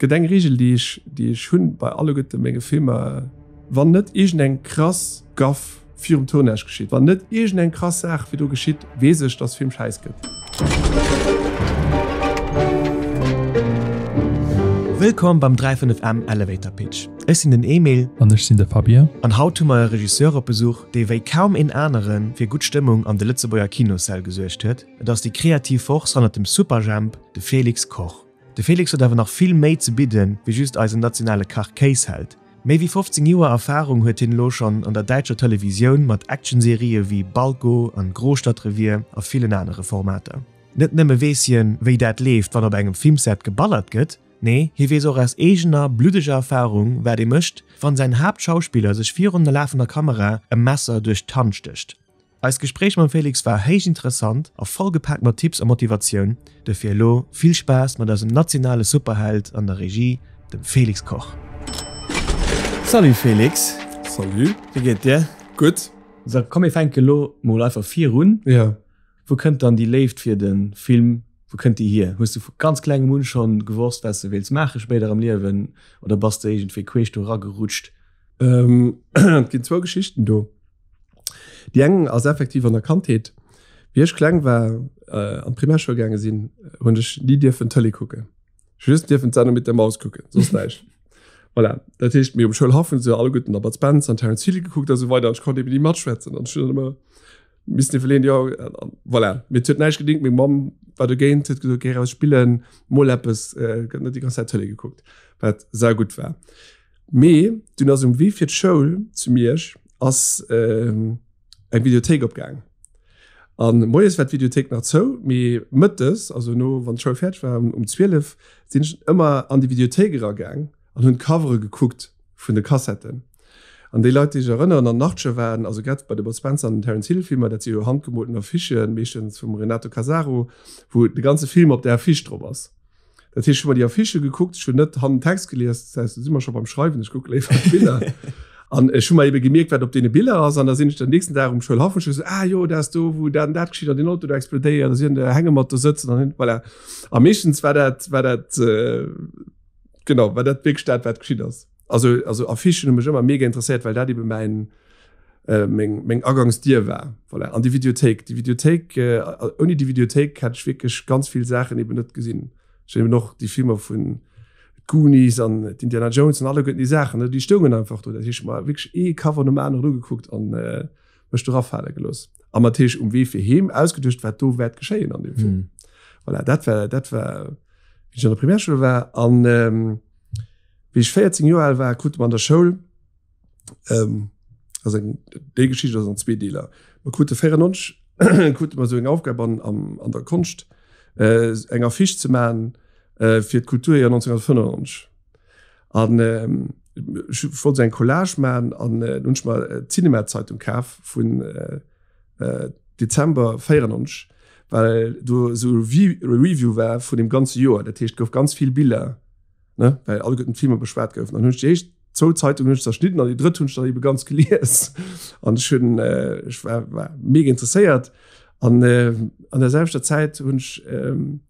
Gëtt eng Regel déi ech déi ech hunn bei alleguerte menge Filmer, wann net iergend eng krass Gaff virum Tournage geschitt, wann net iergend eng krass Saach virdru geschitt, weess ech dass Film schäiss gëtt. Wëllkomm beim 35M Elevator Pitch. Ech sinn den Emil. An ech sinn de Fabien. An haut hu mer e Regisseur op Besuch, dee wéi kaum een anere fir gutt Stëmmung an de Lëtzebuerger Kinossäll gesuergt huet. Et ass déi kreativ Force hannert dem Superjhemp, de Félix Koch. De Félix huet awer nach vill méi ze bidden, wéi just eisen nationale Kach-Kéisheld. Méi wéi 15 Joer Erfarung huet hien elo schonn an der däitscher Televisioun mat Action-Serië wéi Balko an Großstadtrevier a villen anere Formater. Net nëmme weess hien, wéi dat leeft, wann op engem Filmset geballert gëtt, nee, hie weess och aus eegener, bluddeger Erfarung, wat ee mécht, wann säin Haaptschauspiller sech virun der lafender Kamera e Messer duerch d'Hand stécht. Eist Gespréich mam Félix war héich interessant a vollgepaakt mat Tipps a Motivatioun, dofir elo vill Spaass mat eisem nationale Superheld an der Regie, dem Félix Koch. Salut Félix! Salut! Wéi geet dir? Gutt. So, komm mir fänke lo mol einfach virun. Jo. Wou kënnt dann déi Léift fir de Film, wou kënnt déi hier? Hues du vu ganz klengem un schonn gewosst, wat s de wéilts maache spéider am Liewen oder bass de iergendwéi queesch do eragerutscht? Et ginn zwou Geschichten do. Déi eng ass effektiv an der Kandheet. Wéi ech kleng war, an d'Primärschoul gaange sinn, hunn ech ni dierfen Tëlee kucken. Ech hu just dierfen d'Sendung mit der Maus kucken, soss näischt. Voilà. Dat heescht, mir um Schoulhaff hunn se alleguerten da Bud Spencer an Terence Hill gekuckt a sou weider an ech konnt eben ni matschwätzen an ech hunn dann ëmmer missen iwwerleeën, jo, voilà. Mee et huet näischt gedingt, meng Mamm war dogéint, huet gesot, géi raus spillen, mol eppes, gëtt net déi ganz Zäit Tëlee gekuckt, wat saugutt war. Mee dunn ass um Wee fir d'Schoul zu Miersch ass eng Videothéik opgaang. An moies war d'Videothéik nach zou, mee mëttes, also no wann d'Schoul fäerdeg war um 12, sinn ech ëmmer an déi Videothéik eragaang an hunn d'Covere gekuckt vun de Kassetten. An déi Leit, déi sech erënneren, an Nachtje waren, also grad bei de Bud Spencer an den Terence Hill Filmer, dat si jo handgemolten Affichen, meeschtens vum Renato Casaro, wou de ganze Film op där Affiche drop ass. Dat heescht, ech hu mer déi Affichë gekuckt, ech hunn net hannen den Text gelies, dat heißt, do si mer scho beim Schreiwen, ech kucke léiwer d'Biller. An ech hu mer ebe gemierkt, wat op deene Biller ass, an da sinn ech den nächsten Dag um Schoulhaff an ech hu gesot, ah jo, dat ass do, wou dat an dat geschitt an deen Auto do explodéiert a si an der Hängematt do sëtzen an voilà. A meeschtens war dat, war dat, genau, war dat wierklech dat, wat geschitt ass. Also, also Affichen hu mech ëmmer mega interesséiert, well dat ebe mäin, meng, meng Agangsdier war. Voilà. An déi Videothéik, déi Videothéik, ouni déi Videothéik hätt ech wierklech ganz vill Saachen eben net gesinn. Ech hunn eben och déi Filmer vun Goonies an d'Indiana Jones an alleguerten déi Saachen, déi stoungen einfach do. Dat heescht, ech hu mer wierklech ee Cover nom aneren ugekuckt an mech do rafale gelooss. A mer natierlech um Wee fir heem ausgeduecht, wat do wäert geschéien an deem Film. Voilà, dat war, dat war, wéi ech an der Primärschoul war. An wéi ech 14 Joer al war, krute mer an der Schoul, Ähm, also eng, déi Geschicht ass an zwee Deeler. Mer krute 94 krute mer sou eng Aufgab an, an, an der Konscht, äh, eng Affiche ze maachen äh, fir d'Kulturjoer 1995. An ähm, ech wollt sou eng Collage maachen an äh, hunn ech mer d'Cinema-Zeitung kaf vun äh, äh, Dezember 94, well do sou e Review war vun dem ganze Joer. Dat heescht, gouf ganz vill Biller ne well alleguerten d'Filmer beschwat goufen. An hunn ech déi éischt zwou Zeitungen hunn ech zerschnidden an déi drëtt hunn ech dann ebe ganz gelies. An ech hunn äh, ech war, war mega interesséiert. An äh, an der selwechter Zäit hunn ech ähm,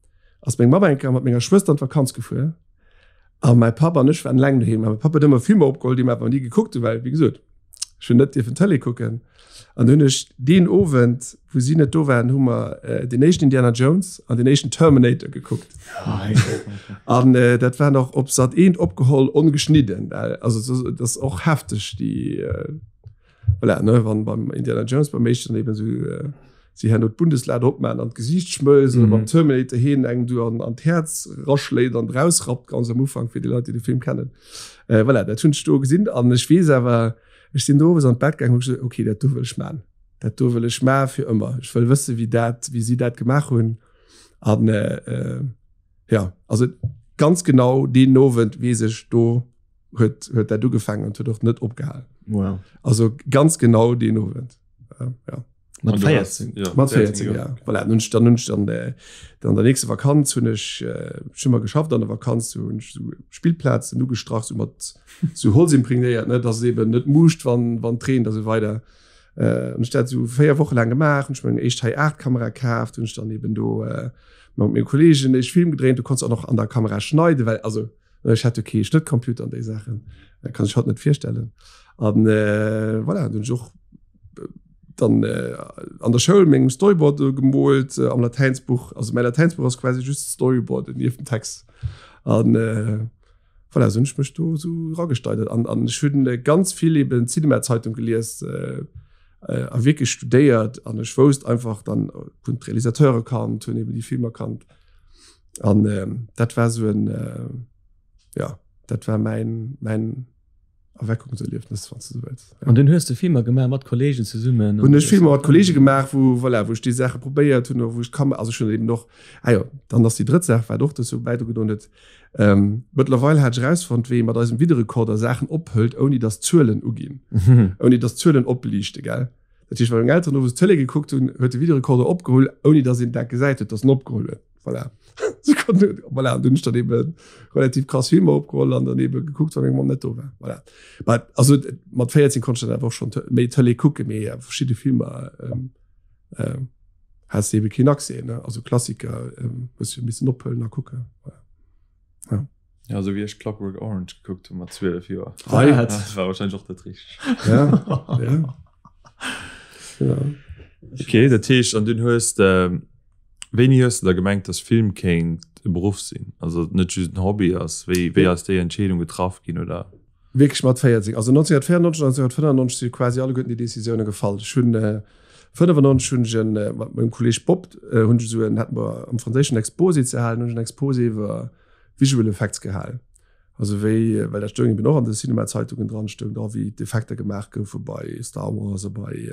ass meng Mamm eng Kéier mat menger Schwëster an d'Vakanz gefuer. A mäi Papp an ech waren eleng doheem. A mäi Papp huet ëmmer Filmer opgeholl, déi mer awer ni gekuckt hunn, well wéi gesot, ech hunn net dierfen Tëlee kucken. An hunn ech deen Owend, wou si net do waren, hu mer äh, den éischten Indiana Jones an den éischten Terminator gekuckt. An äh, dat war nach op Sat 1 opgeholl, ongeschnidden. Also so, das ass och hefteg, déi äh, voilà, ne, wann beim Indiana Jones beim éischten eben so äh, si herno d'Bundeslade opmachen an d'Gesiicht schmëlzt oder beim Terminator heen engem du an, an d'Häerz raschléit an rausrappt ganz am Ufank fir déi Leit, déi de Film kennen. Äh, voilà, dat hunn ech do gesinn an ech weess awer, ech sinn do owes an d'Bett gaangen, hu gesot, okay, dat do wëll ech man. Dat do wëll ech man fir ëmmer. Ech wëll wësse wéi dat, wéi si dat gemaach hunn. An äh, äh, ja, also ganz genau deen Owend weess ech, do huet, huet dat ugefaangen an huet och net opgehal. Wow. Also ganz genau deen Owend. Äh, ja. Mat 14 ja, mat 14 ja. Voilà, nun dann nun dann äh, dann der nächste Vakanz hunn ech äh, schon mal geschafft an der Vakanz hunn so Spielplazen ugestrach so mat so Holz imprägnéiert ne dass eben net muscht wann wann tränt also weiter äh, und dat so véier Woche lang gemacht und ich mein echt 8 Kamera kauft und dann eben do äh, mat mir Kollegen ech Film gedreht du konntest auch noch an der Kamera schneiden weil also. Ech hat jo kee Schnëttcomputer an déi Saachen, dat kann ech haut net virstellen. An voilà, dunn hunn ech och dann an der Schoul mengem Storyboard do gemoolt am Latäinsbuch. Also mäi Latäinsbuch ass quasi just Storyboarden nieft dem Text. An voilà, esou hunn ech mech do esou eragesteigert. An an ech hunn ganz vill eben Cinemazeitung gelies a wierklech studéiert an ech wousst einfach dann, hunn d'Realisateure kannt, hunn eben déi Filmer kannt. An ähm, dat war so en äh, ja, dat war mein, mein Erweckungserlebnis, wann du so wëlls. Ja. An dunn hues de Filmer gemaach mat Kollegen zesummen? Hunn ech Filmer mat Kollege gemaach, wou, voilà, wou ech déi Saache probéiert hunn, wou ech d'Kamera, also ech hunn eben och, ah jo, dann ass déi drëtt Saach, wat och dozou bäidroen huet, ähm, mëttlerweil hat ech erausfonnt, wéi ee mat eisem Videorekorder Saachen ophëlt, ouni datt d'Zuelen uginn, ouni datt d'Zuelen opliichte, gell? Dat heescht, wa meng Elteren owes d'Tëlee gekuckt hunn, huet de Videorekorder opgeholl, ouni datt een dat gesäit huet, datt en opgeholl huet. Voilà. So konnt, voilà. An dunn hunn ech dann ebe relativ krass Filmer opgeholl an dann ebe gekuckt, wa meng Mamm net do war. Voilà. Mä also mat 14 konnt ech dann awer och schonn méi Tëlee kucken, mee verschidde Filmer ähm, äh, has de ebe keen Accès, ne? Also Klassiker ähm, hues du missen ophëllen a kucken. Voilà. Ja. Ja, esou wéi ech Clockwork Orange gekuckt hu mat 12 Joer. Hei. Dat war wahrscheinlech och dat richteg. Ja, ja. Genau. Okay, dat heescht, an dunn hues de, wéini hues de da gemengt, dass Film kéint e Beruff sinn, also net just en Hobby ass? Wéi, wéi ass déi Entscheedung getraff ginn, oder? Wierklech mat 14, also 1994, 1995 si quasi alleguerten déi Decisioune gefall. Ech hunn 95 hunn ech en, mat mengem Kolleeg Bob, hunn ech esou en, haten mer am Franséischen Exposé ze halen, hunn ech en Exposé iwwer Visual Effects gehalen. Also wéi, well dat stoung eben och an de Cinema-Zeitungen dran, stoung dra wéi d'Effekter gemaach goufe bei Star Wars a bei,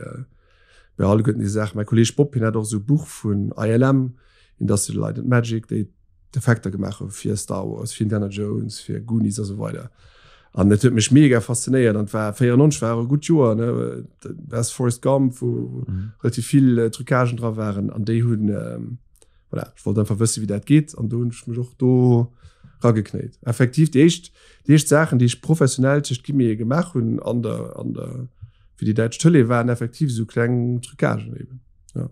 bei alleguerten déi Saachen. Mäi Kolleeg Bob, hien hat och esou e Buch vun ILM, Industrial Light and Magic, déi d'Effekter gemaach hu fir Star Wars, fir Indiana Jones, fir Goonies a sou weider. An dat huet mech mega faszinéiert an et war 94 war och e gutt Joer, ne, dat ass Forrest Gump, wou relativ vill Trucagen dra waren an déi hunn, voilà, ech wollt einfach wësse wéi dat geet an do hunn ech mech och do rageknéit. Effektiv déi éischt déi éischt Saachen, déi ech professionell tëscht Guillemete gemaach hunn an der an der fir déi däitsch Tëlee waren effektiv esou kleng Trucagen eben, ja,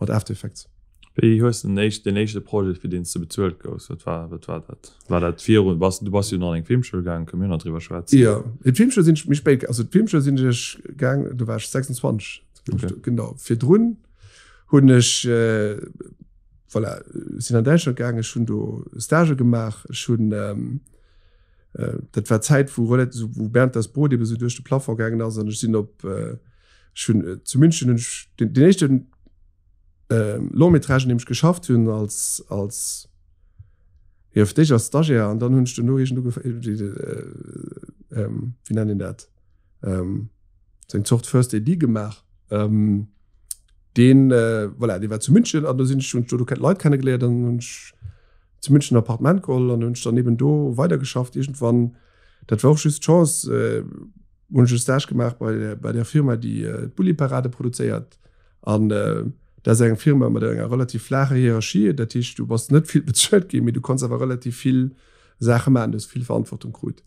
mat After Effects. Wéi hues de den éischt deen éischte Projet fir deen s de bezuelt gouss, wat war wat war dat? War dat virun bass du bass jo nach an eng Filmschoul gaangen, kënne mir nach driwwer schwätzen. Jo, in d'Filmschoul sinn ech méi spéit, also d'Filmschoul sinn ech gaang, do war ech 26, okay. Genau, virdrun hunn ech äh, voilà, sinn an Däitschland gaangen, ech hunn do Stage gemaach, ech hunn ähm, äh, dat war Zäit wou relativ so, wou Bernd das Brot eben so duerch de Plafond gaangen ass an ech sinn op äh, ech hunn äh, zu München hunn ech den, den éischten äh, Long-métrage, an deem ech geschafft hunn als als jo fir d'éischt als Stagiaire an dann hunn ech duerno iergend ugef äh, äh, ähm, wéi nennt een dat ähm, sou eng Zort First AD gemaach. Ähm, deen äh, voilà, dee war zu München an do sinn ech hunn ech do Leit kennegeléiert an hunn ech zu München en Appartement geholl an hunn ech dann eben do weidergeschafft. Iergendwann, dat war och just Chance, äh, hunn ech e Stage gemaach bei der, bei der Firma, déi äh, d'Bulliparade produzéiert an äh, dat ass eng Firma mat enger relativ flaacher Hierarchie, dat heescht du bass net vill bezuelt ginn, mee du konns awer relativ vill Saache maachen, du hues vill Verantwortung krut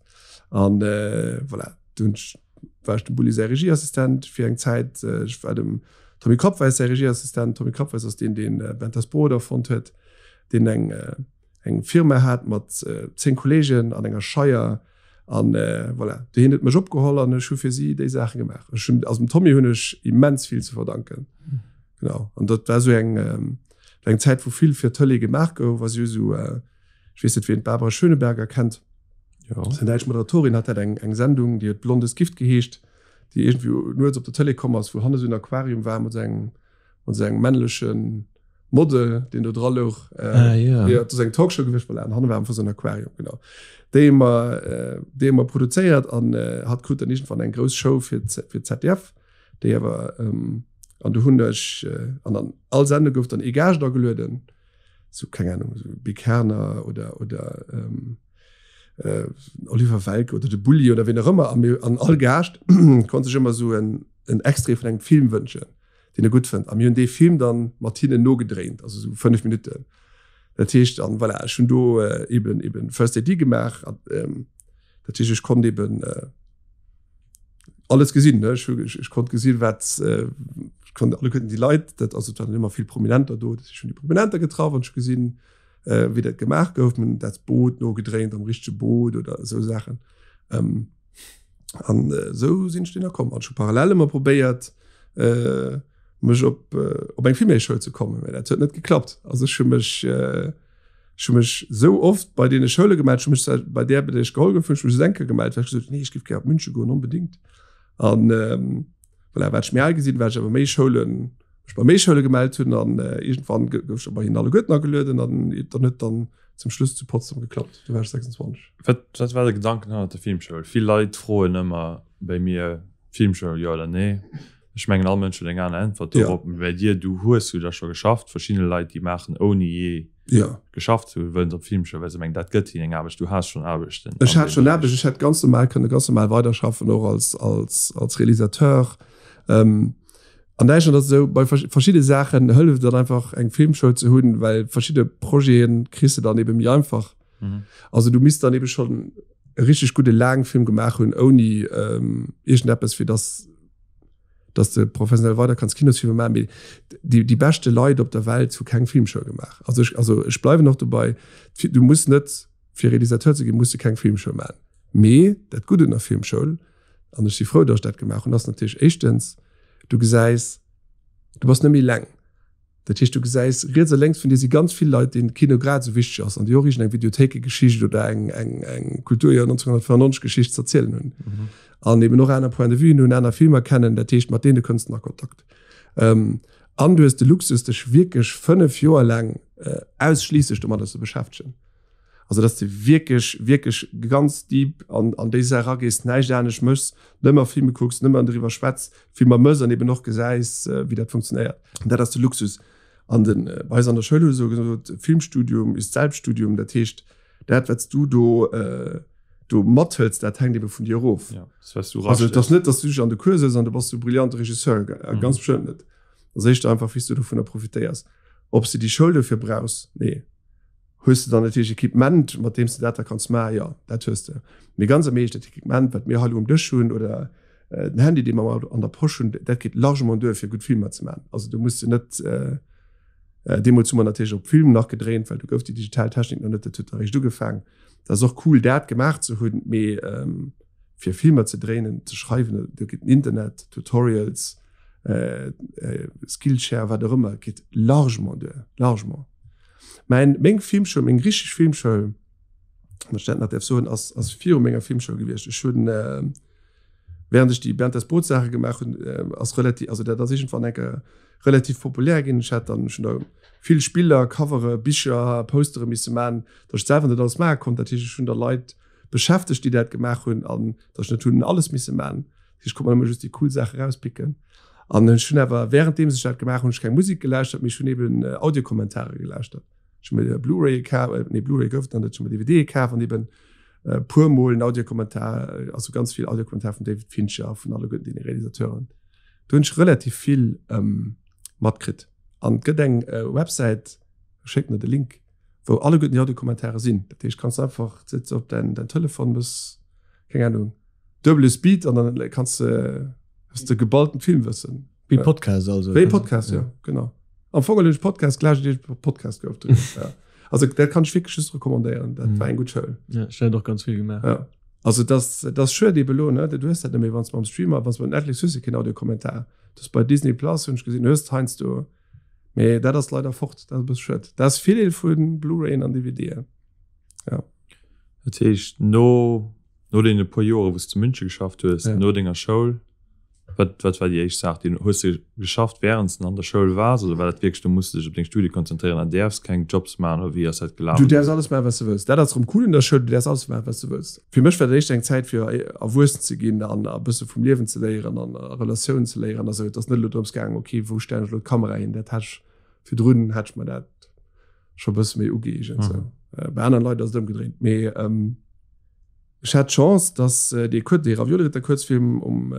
an äh, voilà, du hunn ech war ech dem Bulli säi Regieassistent fir eng Zäit. Ech war dem Tommy Krappweis säi Regieassistent. Tommy Krappweis ass deen, deen Bernd das Brot erfonnt huet, deen eng, eng Firma hat mat 10 Kolleegen an enger Scheier. An voilà, hien huet mech opgeholl an ech hu fir si déi Saache gemaach. Ech hunn, also dem Tommy hunn ech immens vill ze verdanken. Genau. An dat war esou eng, eng Zäit, wou vill fir d'Tëlee gemaach gouf a si hu sou, Ech weess net wien d'Barbara Schöneberger kennt. Ja. Ass eng däitsch Moderatorin, hat hat eng eng Sendung, déi huet Blondes Gift geheescht, déi iergendwéi nuets op der Tëlee komm ass, wou hanne sou en Aquarium war mat sou engem mat sou engem männleche Model, deen do dra louch. Äh, Ah, ja. Ja, dat ass eng Talkshow gewiescht, voilà, an hanne war einfach sou en Aquarium, genau. Déi hu mer, äh, déi hu mer produzéiert an äh, hatt krut dann iergendwann eng grouss Show fir fir d'ZDF, déi awer ähm, an du hunn ech äh, an an all Sendung gouf dann ee Gaascht agelueden. so keng Ahnung so Big Herner oder oder ähm, äh, Oliver Welke oder de Bulli oder wen auch ëmmer an mir an all Gaascht konnt sech ëmmer so en en Extrait vun engem Film wënschen deen e gutt fënnt a mir hunn dee Film dann mat hinnen nogedréint also so 5 Minutten dat heescht an voilà ech hunn do äh, eben eben First AD gemaach an ähm, dat heescht ech konnt eben äh, alles gesinn ne ech, ech, ech konnt gesinn wat äh, konnt alle könnten die Leit dat also waren immer vill Prominenter do schon die Prominenter getraff an gesinn. wéi dat gemaach gouf. Mir hunn dat Boot nogedréint am richtege Boot oder esou Saachen. An esou sinn ech dunner komm. An ech hu parallel ëmmer probéiert, mech op, op eng Filmhéichschoul ze kommen, mä dat huet net geklappt. Also ech hu mech, ech hu mech esou oft bei deene Schoule gemellt, ech hu mech zwar bei där, bei där ech geholl gouf, hunn ech mech just eng Kéier gemellt, well ech gesot hunn, nee, ech géif gär op München goen, onbedéngt. An voilà, wat ech méi al gi sinn, wat ech awer méi Schoulen, mech bei méi Schoule gemellt hunn an iergendwann gouf ech da bei hinnen alleguerten agelueden an dann huet dann zum Schluss zu Potsdam geklappt. Du war ech 26. Wat, wat war de Gedanken hannert der Filmschoul? Vill Leit froen ëmmer bei mir, Filmschoul, jo oder nee? Ech mengen all Mënsch huet eng aner Äntwert dorop. Ja. Bei dir, du hues jo da scho geschafft. Verschidde Leit, déi maachen ouni jee ja. geschafft ze hunn, wëllen op Filmschoul, well se mengen, dat gëtt hinnen eng Aarbecht. Du has schonn Aarbechten. Ech hat schonn Aarbecht. Ech hätt ganz normal kënne ganz normal weiderschaffen, och als, als, als Realisateur. Ähm, an Däitschland ass et esou, bei verschidde Saachen hëlleft et dann einfach eng Filmschoul ze hunn, well verschidde Projete kriss de dann ebe méi einfach. Mhm. Also du misst dann ebe schonn e richteg gudde Laangfilm gemaach hunn, ouni ähm, iergendeppes, fir dass dass de professionell weider kanns Kinosfilmer maachen, mee déi, déi beschte Leit op der Welt hu keng Filmschoul gemaach. Also ech, also ech bleiwen och dobei, du muss net, fir Realisateur ze ginn, muss de keng Filmschoul maachen. Mee dat Gutt un der Filmschoul, an ech si frou, dass ech dat gemaach hunn, ass natierlech éischtens, du gesäis, du bass net méi eleng. Dat heescht, du gesäis, riets a lénks vun dir si ganz vill Leit, deenen de Kino grad esou wichteg ass an déi och iergendeng Videothéikegeschicht oder eng, eng, eng Kulturjoer 1995 Geschicht ze erzielen hunn. An eben och aner Point de vuen hunn, aner Filmer kennen. Dat heescht, mat deene kënns de a Kontakt. An du hues de Luxus, dech wierklech 5 Joer laang ausschliisslech domadder ze beschäftegen. Also dass de wierklech, wierklech ganz deep an, an déi Saach eragees, näischt anescht méchs, nëmmer Filme kucks, nëmmer driwwer schwätz, Filmer méchs an eben och gesäis, wéi dat funktionéiert. Dat ass de Luxus. An den, bei eis an der Schoul hu se esou gesot, Filmstudium ist Selbststudium. Dat heescht, dat wat s du do, do mathëls, dat hänkt ebe vun dir erof. Ja, das was du Also et ass net, dass du dech an de Cours sëtz an du bass de brillante Regisseur, ganz bestëmmt net. Dat ass éischter einfach, wéi s du dovunner profitéiers. Ob s de déi Schoul dofir brauchs? Nee. Hues de dann natierlech Equipement, mat deem s de dat da kanns maachen? Jo, dat hues de. Mee ganz am Eescht, dat Equipement, wat mir hei elo um Dësch hunn oder den Handy, dee mer an der Posch hunn, dat geet largement duer, fir gutt Filmer ze maachen. Also do muss de net, deemools hu mer natierlech op Film nach gedréint, well do gouf déi digital Technik nach net, dat huet da eréischt ugefaangen. Dat ass och cool, dat gemaach ze hunn, mee fir Filmer ze dréinen, ze schreiwen, do geet den Internet, Tutorials, Skillshare, wat och ëmmer, geet largement duer, largement. Mäin, meng Filmschoul, meng richteg Filmschoul, wann ech dat nach däerf soen, ass, ass viru menger Filmschoul gewiescht. Ech hunn, während ech déi Bernd das Brot Saache gemaach hunn, ass relativ, also dat ass iergendwann eng Kéier relativ populär ginn. Ech hat dann, ech hunn da vill Spiller, Covere, Bicher, Postere misse man, datt ech selwer net alles maache konnt. Dat heescht, ech hunn da Leit beschäftegt, déi dat gemaach hunn an datt ech net hunn alles misse man. Ech konnt mer ëmmer just déi cool Saache rauspicken. An ech hunn awer währenddeems ech dat gemaach hunn, ech keng Musek gelauschtert, mee ech hunn eben Audiokommentare gelauschtert. Ech hu mir Blu-raye kaf, nee Blu-ray gouf et nach net, ech hu mir DVDe kaf an eben e puer Mol en Audiokommentar, also ganz vill Audiokommentar vum David Fincher, vun alleguerten deene Realisateuren. Do hunn ech relativ vill matkritt. An et gëtt eng Websäit, ech schécken der de Link, wou alleguerten déi Audiokommentare sinn. Dat heescht, kanns einfach sëtz op däin Telefon, mëss, keng Ahnung, duebele Speed an dann kanns de hues de geballten Filmwëssen. Wéi Podcast also. Wéi Podcast, ja, genau. Am Fong hunn ech Podcast gelauschtert, ier et Podcast gouf. Ja. Also dat kann ech wierklech just recommandéieren. Dat war eng gutt Schoul. Ja, ech hunn dat och ganz vill gemaach. Ja. Also dat dat ass schued ebe lo, ne? Du hues dat net méi, wann s du mam Streamer, wann s du bei Netflix hues du keen Audiokommentar. Du hues bei Disney Plus hunn ech gesinn, hues de heiansdo, mee dat ass leider fort. Dat ass e bësse schued. Dat ass Virdeel vu Blu-rayen an DVDen. Ja. Dat heescht, no No deene puer Jore wou s de zu Münche geschafft hues, ja. no denger Schoul, wat, wat war déi éischt Saach, déi hues de geschafft während s de an der Schoul waars oder war dat wierklech, du musst dech op deng Studie konzentréieren an däerfs keng Jobs maachen oder wéi ass dat gelaf? Du däerfs alles maachen, wat s de wëlls. Dat ass erëm cool un der Schoul, du däerfs alles maachen, wat s de wëlls. Fir mech war dat éischt eng Zäit fir erwuessen ze ginn an e bësse vum Liewen ze léieren an Relatiounen ze léieren a sou. Et ass net elo drëms gaangen, okay, wou stellen ech elo d'Kamera hin? Dat hat ech virdrun hat ech mer dat scho e bësse méi ugëeegent. Mhm. Sou. Bei aneren Leit ass et ëmgedréint. Mee Ech hat d'Chance, dass dee Kuer, dee Ravioli-Ritter-Kuerzfilm um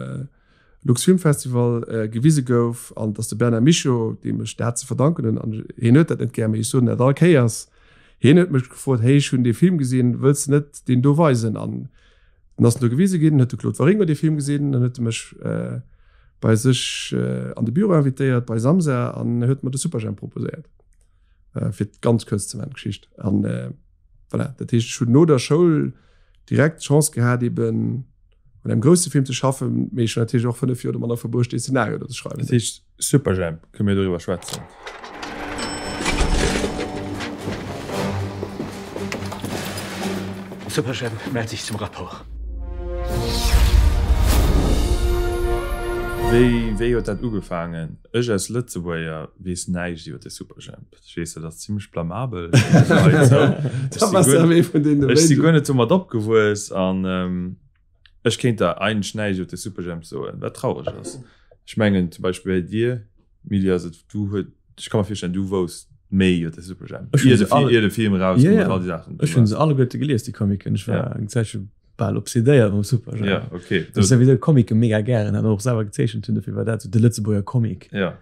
Lux Film Festival gewise gouf an dass de Bernard Michaux, deem ech dat ze verdanken hunn, an hien huet dat net gär, mee ech soen dat all Kéiers, hien huet mech gefrot, Hey, ech hunn dee Film gesinn, wëlls de net deen do weisen? An dann ass en do gewise ginn, huet de Claude Waringo dee Film gesinn, dann huet e mech bei sech an de Büro invitéiert, bei Samsa, an huet mer de Superjhemp proposéiert. Äh, fir ganz kuerz ze maachen d'Geschicht. An äh, voilà, dat heescht, ech hunn no der Schoul direkt d'Chance gehat eben un engem grousse Film ze schaffen, mee ech hunn natierlech och 5 Joer domadder verbruecht, dee Szenario do ze schreiwen. Dat heescht Superjhemp, kënne mir doriwwer schwätzen? Superjhemp mellt sich zum Rapport. Wéi, wéi huet dat ugefaangen? Ech als Lëtzebuerger weess näischt iwwer de Superjhemp. Ech weess, dat ass zimmlech blamabel. Ech si guer net domat opgewuess an ech kéint der eigentlech näischt iwwer de Superjhemp soen, wat traureg ass. Ech mengen zum Beispill bei dir, Mili, ass et, du huet, ech ka mer virstellen, du wousst méi iwwer de Superjhemp, ier de Film erauskoum an all déi Saachen. Ech hunn se alleguerte gelies, déi Comicken. Ech war eng Zäitche bal obsedéiert mam Superjhemp. Ja, okay. Ech souwisou Comicke mega gären an och selwer gezeechent hunn, dofir war dat sou de Lëtzebuerger Comic. Ja.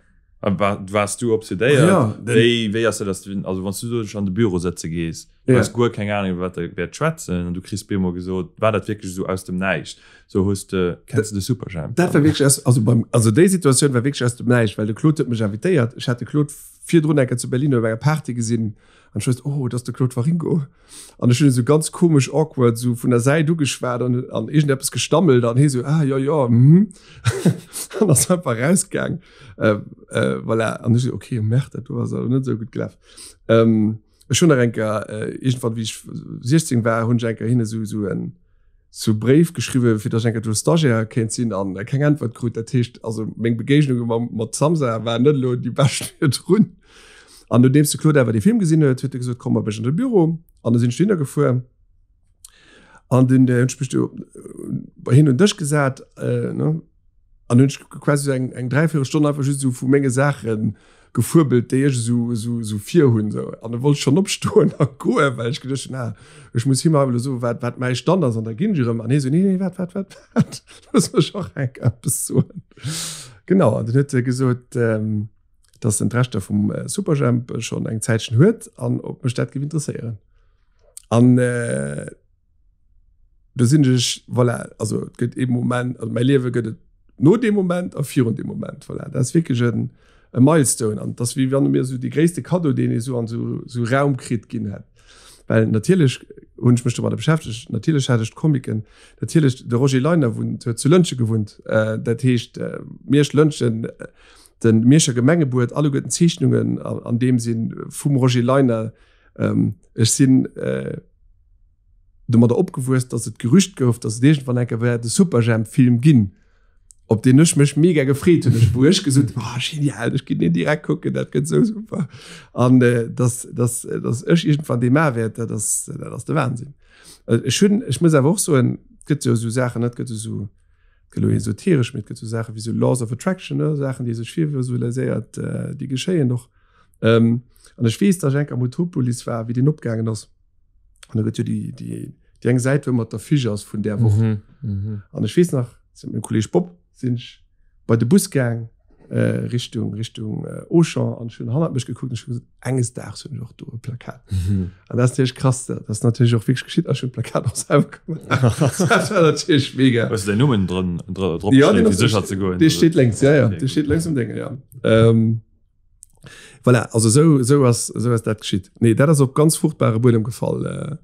A war, waars du obsedéiert? Ja, den- Wéi, wéi ass dat, dass du, also wann s du do dech an de Büro sëtze gees, du Ja. hues guer keng Ahnung iwwer wat der wäert schwätzen an du kriss bemol gesot, war dat wierklech esou aus dem Näischt? So hues de, kenns du de Superjhemp? Dat war wierklech aus, also beim, also déi Situatioun war wierklech aus dem Näischt, well de Claude huet mech invitéiert. Ech hat de Claude virdrun eng Kéier zu Berlin op enger Party gesinn an ech wousst, oh, dat ass de Claude Waringo. An ech hunn esou ganz komesch awkward esou vun der Säit ugeschwat an, an iergendeppes gestammelt an hie sou, ah jo jo, mhm. An ass einfach rausgaang. Äh, äh, voilà. An ech sou, okay, merde, dat do ass awer net esou gutt gelaf. Ähm, ech hunn nach eng Kéier, äh, iergendwann, wéi ech 16 war, hunn ech eng Kéier hinne sou, sou en, sou Bréif geschriwwen, fir datt ech eng Kéier do Stagiaire kéint sinn an keng Äntwert krut. Dat heescht, also meng Begéignunge mam, mat Samsa waren net elo déi bescht virdrun. An nodeems de Claude awer dee Film gesinn huet, huet e gesot, komm mat mech an de Büro. An da sinn ech dohinner gefuer. An dunn hunn ech mech do bei hien un den Dësch gesat, ne. An hunn ech quasi sou eng, eng dräivierel Stonn einfach just esou vu menge Saache gefuebelt, déi ech esou, esou, esou vir hunn esou. An da wollt ech schonn opstoen a goen, well ech geduecht hunn, ah, ech muss him awer elo soen, wat, wat mäi Stand ass an da ginn ech erëm. An hie sou, nee, nee, waart, waart, waart, waart, looss mech och enk eppes soen. Genau, an dunn huet e gesot, dass en d'Rechter vum Superjhemp schonn eng Zäitchen huet an ob mech dat géif interesséieren. An do sinn ech, voilà, also et gëtt ee Moment, also mäi Liewe gëtt et no deem Moment a virun deem Moment, voilà. Dat ass wierklech en e Milestone an et ass wéi wann e mir esou dee gréisste Kaddo, deen ee sou an esou esou Raum kritt, ginn hätt. Well natierlech hunn ech mech domadder beschäftegt, natierlech hat ech d'Comicken, natierlech de Roger Leiner wunnt, huet zu Lëntge gewunnt, dat heescht Miersch, Lëntgen, de Mierscher Gemengebuet, alleguerten Zeechnungen an deem sinn vum Roger Leiner. Ech sinn domadder opgewuess, dass et d'Gerücht gouf, dass et iergendwann eng Kéier wäert e Superjhemp-Film ginn, op deen ech mech mega gefreet hunn, ech wou ech gesot hunn, oh genial, ech ginn deen direkt kucken, dat gëtt esou super. An dass, dass, dass ech iergendwann dee maache wäert, dat ass, dat ass de Wahnsinn. Ech hunn, ech muss awer och soen, et gëtt jo esou Saachen, et gëtt esou, et gëtt elo esoteresch, mee et gëtt esou Saache wéi esou Laws of Attraction, ne, Saachen, déi ee sech virvisualiséiert, déi geschéien och. An ech weess, dass ech eng Kéier am Utopolis war, wéi deen opgaangen ass. An da gëtt jo déi, déi, déi eng Säit, wou mat der Fiche ass vun där Woch. Mhm, mhm. An ech weess nach, sinn mit mengem Kolleg Bob sinn ech bei de Bus gaang äh, Richtung, Richtung äh, Auchan an ech hunn hannert mech gekuckt an ech hunn gesot, enges Daags hunn ech och do e Plakat. Mhm. An dat ass natierlech krass, dat ass natierlech och wierklech geschitt, ech hunn d'Plakat och selwer gemaach. Dat war natierlech mega. Hues du däin Numm drën, drop Ja, geschriwwen, den fir sécher ze goen? Dee steet lénks, ja, ja, Okay, dee steet lénks um Dénge, ja. Ähm, Voilà, also esou, esou ass, esou ass dat geschitt. Nee, dat ass op ganz fruchtbare Buedem gefall. Äh,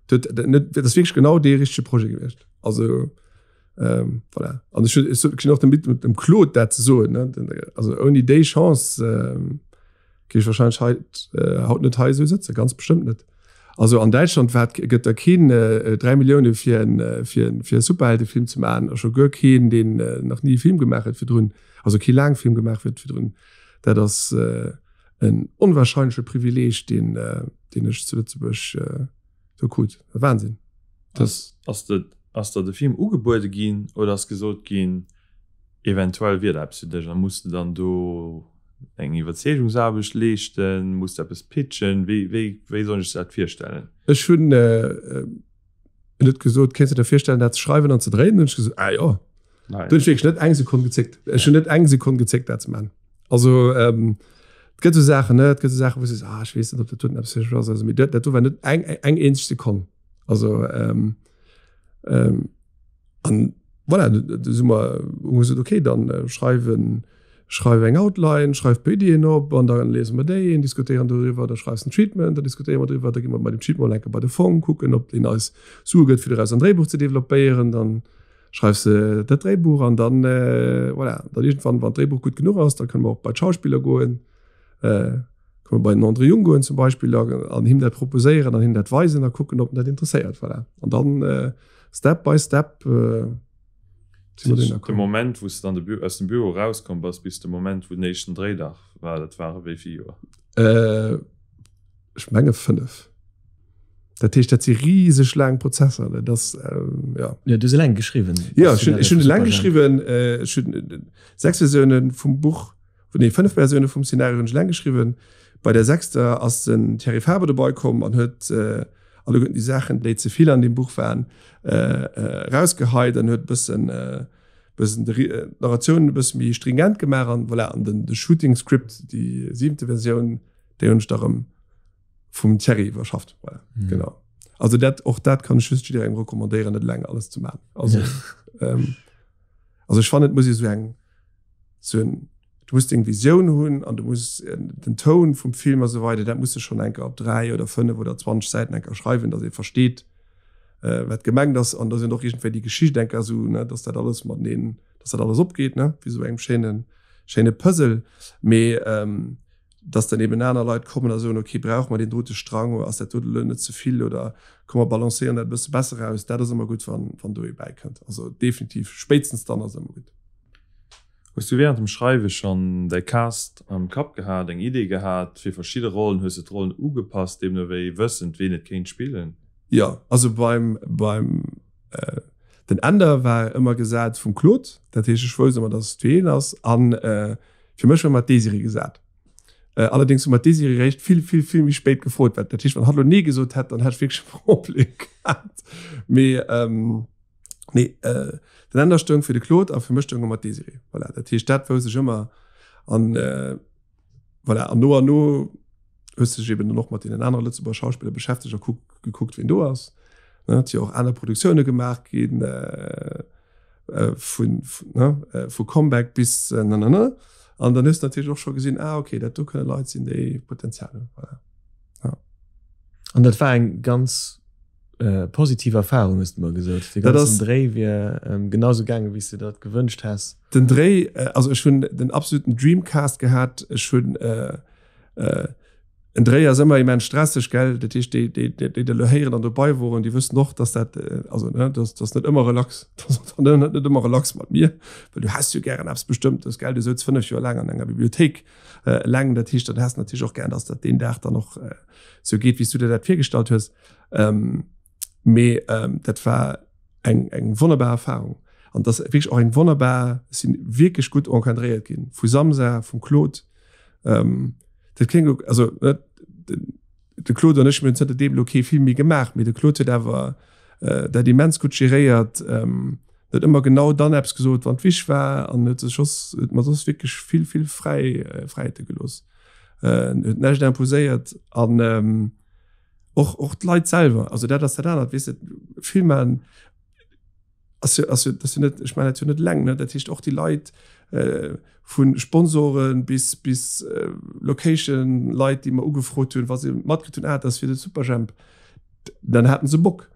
dat, dat, net, dat ass wierklech genau dee richtege Projet gewiescht. Also, ähm, voilà. An ech, ech, ech sinn och dem, dem Claude dat ze soen, ne? Den, also ouni déi Chance ähm, géif ech wahrscheinlech heit, äh, haut net hei esou sëtzen, ganz bestëmmt net. Also an Däitschland wat gëtt der keen äh, 3 Millioune fir en, äh, fir en, fir e Superheldefilm ze maachen, a scho guer keen, deen äh, nach ni e Film gemaach huet virdrun, also kee Laangfilm gemaach huet virdrun. Dat ass en onwahrscheinleche Privileeg, deen, deen ech zu Lëtzebuerg do krut. Wahnsinn. Das ass de, ass der de Film ugebuede ginn oder ass gesot ginn, eventuell wier dat eppes fir dech a muss de dann do eng Iwwerzeegungsaarbecht leeschten, muss de eppes pitchen? Wéi, wéi, wéi soll ech dat virstellen? Ech hunn en huet gesot, kéints de der virstellen, dat ze schreiwen an ze dréinen? Hunn ech gesot, ah jo. Nice. Du hunn ech wierklech net eng Sekonn gezéckt. Ech hunn net eng Sekonn gezéckt, dat ze maachen. Also ähm, et gëtt esou Saachen, ne? Et gëtt esou Saachen, wou du sees, ah, ech weess net, ob dat doten eppes fir mech ass. Also, mee dat, dat do war net eng, eng eenzeg Sekonn. Also ähm, ähm, an voilà, du, du si mer, hu gesot, okay, dann äh, schreiwen. Schreif eng Outline, schreif puer Iddien op an da liese mer déi an diskutéieren doriwwer. Da schreifs en Treatment, da diskutéiere mer driwwer. Da gi mer mat dem Treatment enke bei de Fong, kucken, ob deen eis Sue gëtt, fir doraus en Dréibuch ze developpéieren. Dann schreifs de dat Dréibuch an dann, voilà, dann iergendwann, wann d'Dréibuch gutt genuch ass, da kënne mer och bei d'Schauspiller goen, kënne mer bei den André Jung goen zum Beispill an him dat proposéieren an him dat weisen a kucken, ob en dat interesséiert. Voilà. An dann step by step. De Moment wou s de dann aus dem Büro erauskomm bass bis de Moment wou den éischten Dréidag war, dat ware wéi vill Joer? Ech menge 5. Dat heescht dat si riseg laang Prozesser. Dat ass jo. Jo, du hues eleng geschriwwen. Jo, ech hunn eleng geschriwwen. Ech hunn 6 Versioune vum Buch, nee 5 Versioune vum Szenario hunn ech eleng geschriwwen. Bei der sechster ass den Thierry Faber dobei komm an huet alleguerten déi Saachen, déi ze vill an deem Buch waren, erausgeheit an huet e bëssen, bëssen d'Narratioun e bësse méi stringent gemaach an voilà. An den de Shooting Script, déi siwente Versioun, déi hunn ech da rëm vum Thierry iwwerschafft. Voilà, mhm. Genau. Also dat, och dat kann ech just jidderengem recommandéieren, net eleng alles ze maachen. Also, ähm, also ech fannen, et muss ee sou eng, sou en, du muss deng Visioun hunn an du muss den Toun vum Film a sou weider, dat muss de schonn eng Kéier op 3 oder 5 oder 20 Säiten eng Kéier schreiwen, datt ee versteet, wat gemengt ass an datt een och iergendwéi déi Geschicht eng Kéier esou, ne, datt dat alles mateneen, datt dat alles opgeet, ne, wéi sou engem schéinen, schéine Puzzle. Mee datt dann eben aner Leit kommen a soen, okay, brauche mer deen dote Strang oder ass dat dote elo net ze vill oder komm mer balancéieren dat e bësse besser aus, dat ass ëmmer gutt, wann, wann do ee bäikënnt. Also definitiv, spéitstens dann ass et ëmmer gutt. Hues du während dem Schreiwe schonn däi Cast am Kapp gehat, eng Idee gehat fir verschidde Rollen? Hues de d'Rollen ugepasst, deemno wéi wëssend ween et kéint spillen? Jo, also beim beim den Änder war ëmmer gesat vum Claude, dat heescht ech wousst ëmmer dass et fir hien ass an fir mech war ëmmer d'Désirée gesat. Allerdéngs hu mer d'Désirée réischt vill vill vill méi spéit gefrot, wat dat heescht wann hatt elo nee gesot hätt, dann hätt ech wierklech e Problem gehat. Mee Nee, äh, den Änder stoung fir de Claude a fir mech stoung ëmmer d'Désirée. Voilà, dat heescht, dat wousst ech ëmmer. An äh, voilà, an no an no hues du dech eben dann och mat deenen anere Lëtzebuerger Schauspiller beschäftegt a kuck, gekuckt, wien do ass. Ne, et si jo och aner Produktioune gemaach ginn, äh, äh, vun, vun, ne, äh, vu Comeback bis äh, nanana. An dann hues du natierlech och scho gesinn, ah, okay, dat do kënne Leit sinn, déi Potenzial hunn. Voilà. Ja. An dat war eng ganz äh, positiv Erfahrung hues du mer gesot. De ganzen Dréi wier ähm, genauso gaange wéi s du dat gewënscht häss. Den Dréi, äh, also ech hunn den absoluten Dreamcast gehat. Ech hunn äh, äh, en Dréi ass ëmmer immens stresseg, gell? Dat heescht, déi, déi, déi, déi dat elo héieren an dobei woren, déi wëssen och, dass dat, äh, also ne, dass, dass net ëmmer relax, dass net, net ëmmer relax mat mir, well du häss jo gären eppes Bestëmmtes, gell? Du souz 5 Joer laang an enger Bibliothéik äh, eleng, dat heescht, dann häss natierlech och gären, dass dat deen Dag dann och äh, sou geet, wéi s du der dat virgestallt hues. Ähm, mee ähm, dat war eng, eng wonnerbar Erfahrung. An das wierklech och eng wonnerbar, sinn wierklech gutt encadréiert ginn vu Samsa, vum Claude. Ähm, dat kléngt lo, also ne, den, de Claude an ech mir hunn zënter deem lo kee Film méi gemaach, mee de Claude huet awer äh, dat immens gutt geréiert, ähm, huet ëmmer genau dann eppes gesot, wann et wichteg war an huet sech soss, huet mer soss wierklech vill, vill Fräi, äh, Fräiheete gelooss. Äh, huet näischt imposéiert an ähm, och och d'Leit selwer also dat ass dat anert weess de Film maachen ass jo ass jo dat ass jo net ech maachen dat jo net eleng ne dat heescht och déi Leit äh, vu Sponsoren bis bis äh, Location Leit déi mer ugefrot hunn wa se matkritt hunn ah dat ass fir de Superjhemp dann haten se Bock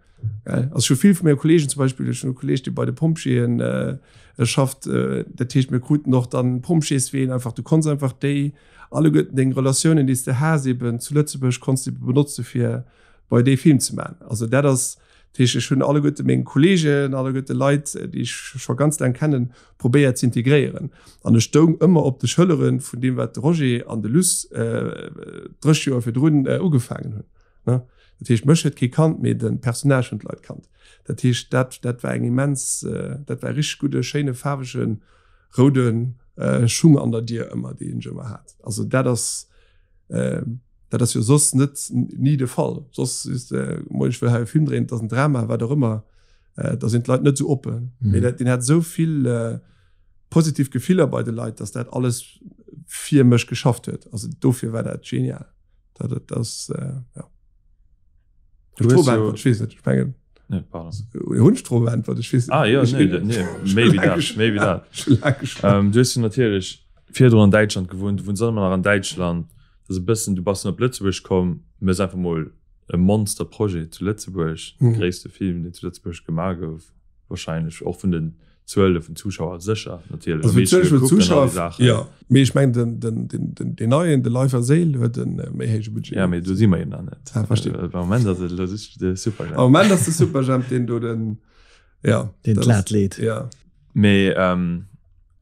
gell also ech hu vill vu menge Kollegen zum Beispill ech hunn e Kolleg dee bei de Pompjeeën äh, schafft äh, dat heescht mir kruten och dann Pompjeesween einfach du konns einfach déi Alleguerten deng Relatiounen, déi s de has eben zu Lëtzebuerg, konns de benotze fir bei dee Film ze maachen. Also dat ass, dat heescht, ech hunn alleguerte meng Kolleegen, alleguerte Leit, déi ech scho ganz laang kennen, probéiert ze integréieren. An ech stoung ëmmer op de Schëllere vun deem, wat de Roger an de Luss 30 Joer virdrun ugefaangen hunn. Dat heescht, mech huet kee kannt, mee de Personnage hunn d'Leit kannt. Dat heescht, dat, dat war eng immens, dat war e richteg gudde, schéine, faarwegen roude Schung an der Dier ëmmer, déi een ech ëmmer hat. Also dat ass, dat ass jo soss net ni de Fall. Soss is de, moien ech wëll hei e Film dréinen, et ass en Drama, wat och ëmmer, da sinn d'Leit net esou oppen. Mee dat, deen hat esou vill positiv Gefiller bei de Leit, datt dat alles fir mech geschafft huet. Also dofir war dat genial. Dat, dat ass, ja. Du hues jo- Ich weess net, ech mengen. Nee, pardon. Hunn ech d'Fro beäntwert? Ech weess Ah, ja, nee, nee, méi wéi dat, méi wéi dat. Schon laang geschwat. Ähm, du hues jo natierlech. Virdrun an Däitschland gewunnt, du wunns ëmmer nach an Däitschland. Dat ass e bëssen, du bass dann op Lëtzebuerg komm, méchs einfach mol e Monsterprojet zu Lëtzebuerg, de gréisste Film, deen zu Lëtzebuerg gemaach gouf, wahrscheinlech och vun den Zuele vun Zuschauer sécher natierlech. Also vun Zuele vun Zuschauer, jo. Mee ech mengen, den, den, den, den, deen neien, de Leif a Séil, huet e méi héije Budget. Ja, mee do si mer jo nach net. Ah, versteet. Am Moment ass et elo just de Superjhemp. Am Moment ass de Superjhemp deen do den, ja. Deen d'Lat leet. Ja. Mee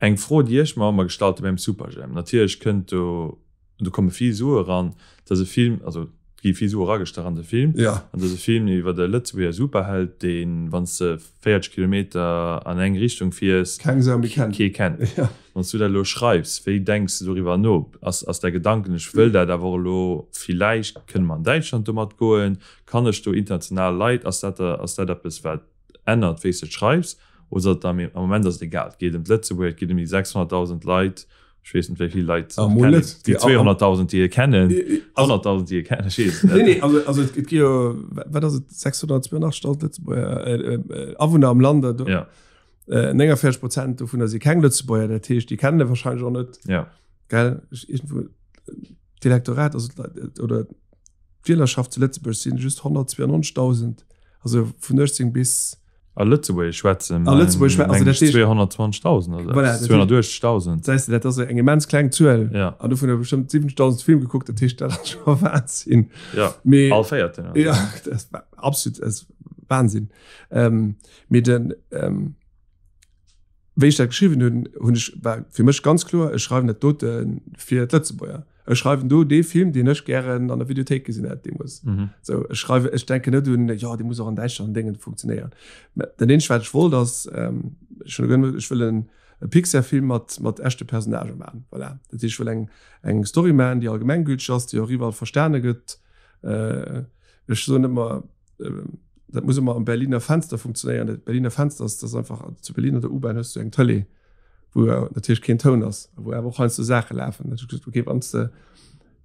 eng Fro, déi ech mer ëmmer gestallt hu beim Superjhemp, natierlech kënnt do, do komme vill Sue eran, dat ass e Film, also et gi vill Sue eragestach an de Film, ja. an dat ass e Film iwwer e Lëtzebuerger Superheld, deen, wann s de 40 Kilometer an eng Richtung fiers, keng Sau méi kennt. Kee kennt. Ja. Wann s du dat elo schreifs, wéi denks de doriwwer no? Ass, ass däi Gedanken, ech wëll dat awer och elo, villäicht kënne mer an Däitschland domat goen, kann ech do international Leit, ass dat, ass dat eppes wat ännert wéi s de et schreifs, oder ass et am Moment ass et egal, et geet ëm d'Lëtzebuerger, et geet ëm déi 600.000 Leit, ech weess net wéi vill Leit ah, mol net, déi 200.000 déi e kennen, 100.000 déi e kennen, ech weess et net. Nee, nee, also, also et gi jo, wat ass et, 682.000 Lëtzebuerger Awunner am Land, do, ja. 49 Prozent dovunner si keng Lëtzebuerger, dat heescht, déi kennen e wahrscheinlech och net. Ja. Gell, iergendwou d'Elektorat, also oder D'Wielerschaft zu Lëtzebuerg sinn just 192.000, also vun 18 bis. A Lëtzebuergesch schwätzen A Lëtzebuergesch schwä-, also dat heescht. 220.000 oder Voilà, dat heescht. 280.000. Säis de, dat ass eng immens kleng Zuel. Ja. An dovun hu bestëmmt 70.000 Film gekuckt, dat heescht, dat ass scho Wahnsinn. Ja, Mee. all Véierten. Also. Ja, dat ass absolut, dat ass Wahnsinn. Ähm, mee den, ähm, Wéi ech dat geschriwwen hunn, hunn ech, war fir mech ganz kloer, ech schreiwen dat dote fir d'Lëtzebuerger. Ech schreiwen do dee Film, deen ech gären an der Videothéik gesinn hätt deemools. Mhm. Sou, ech schreiwe, ech denken net un, jo, dee muss och an Däitschland an Déngen funktionéieren. Mä dat eenzegt, wat ech wollt, ass, ähm, ech hunn, ech wëll en e Pixar-Film mat, mat echte Personnagë maachen. Voilà. Dat heescht, ech wëll eng, eng Story maachen, déi allgemenggülteg ass, déi och iwwerall verstane gëtt. Äh, ech soen ëmmer, dat muss ëmmer am Berliner Fenster funktionéieren. Dat Berliner Fenster ass, dat ass einfach zu Berlin an der U-Bahn hues du eng Tëlee, wou natierlech keen Toun ass, wou awer och heiansdo Saache lafen. Dat heescht, okay, wann s de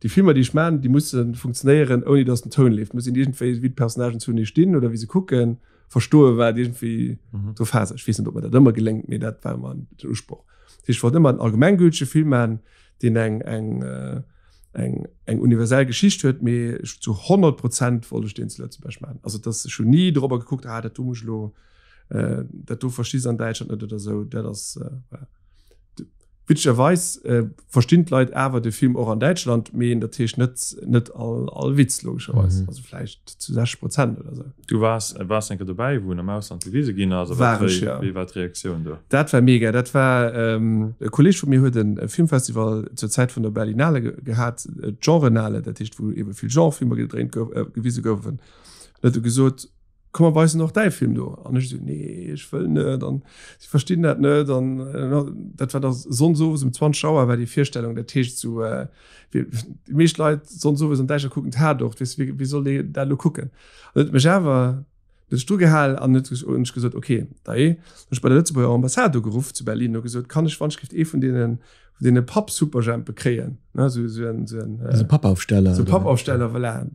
déi Filmer, déi ech maachen, déi musse funktionéieren, ouni datt den Toun leeft. Muss een iergendwéi, wéi d'Personnagen zunee stinn oder wéi se kucken, verstoe wat iergendwéi do Phase ass. Ech weess net, ob mer dat ëmmer geléngt, mee dat war ëmmer den Usproch. Dat heescht, ech wollt ëmmer en allgemenggültege Film maachen, deen eng, eng, eng eng universell Geschicht huet, mee ech zu 100 Prozent wollt ech deen zu Lëtzebuerg maachen. Also dass ech hunn ni dorobber gekuckt, ah dat do muss ech elo, dat do versti se an Däitschland net oder esou. Dat ass voilà. Witzegerweis verstinn d'Leit awer de Film och an Däitschland, mee dat heescht net net all all Witz logescherweis, also vläicht zu 60 Prozent oder esou. Du waars waars eng Kéier dobäi, wou en am Ausland gewise ginn ass? A War ech, ja. Wéi war d'Reaktioun do? Dat war mega. Dat war, e Kolleeg vu mir huet e Filmfestival zur Zäit vun der Berlinale gehat, d'Genrenale, dat heescht wou ebe vill Genrefilmer gedréint gouf, gewise goufen. An huet e gesot, Komm mer weisen och däi Film do. An ech esou, Nee, ech wëll net an si verstinn dat net. An dat war da sonndes owes um 20 Auer war déi Virstellung. Dat heescht esou, déi meescht Leit sonndes owes an Däitschland kucken Tatort, weess de, wéi soll dee dat elo kucken? An huet mech awer huet ech drugehal an huet hunn ech gesot, okay, da eh. Hunn ech bei der Lëtzebuerger Ambassade ugeruff zu Berlin, hu gesot, kann ech wann ech géif ee vun deenen vun deene Papp-Superjhempe kréien, ne, sou sou en sou en Sou Pappaufsteller, sou Pappaufsteller, voilà,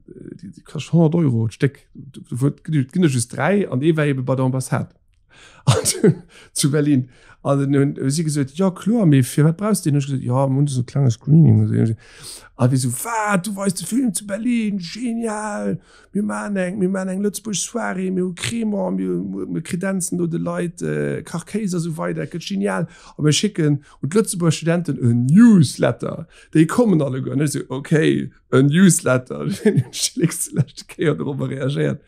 déi déi kascht 100 Euro d'Stéck, dovun ginn der just 3 an ee war ebe bei der Ambassade an zu Berlin. An dann hunn hu si gesot, jo kloer, mee firwat brauchs de deen? Hunn ech gesot, jo, mir hunn esou e klenge Screening. An déi sou, wat, du weis de Film zu Berlin, genial! Mir maachen eng, mir maachen eng Lëtzebuerg Soirée, mir hu Crémant, mir, mir kredenzen do de Leit Kachkéis a sou weider, et gëtt genial. A mir schécken un d'Lëtzebuerger Studenten en Newsletter, déi kommen alleguer. An ech sou, okay, en Newsletter. Hunn ech déi leschte Kéier dorobber reagéiert.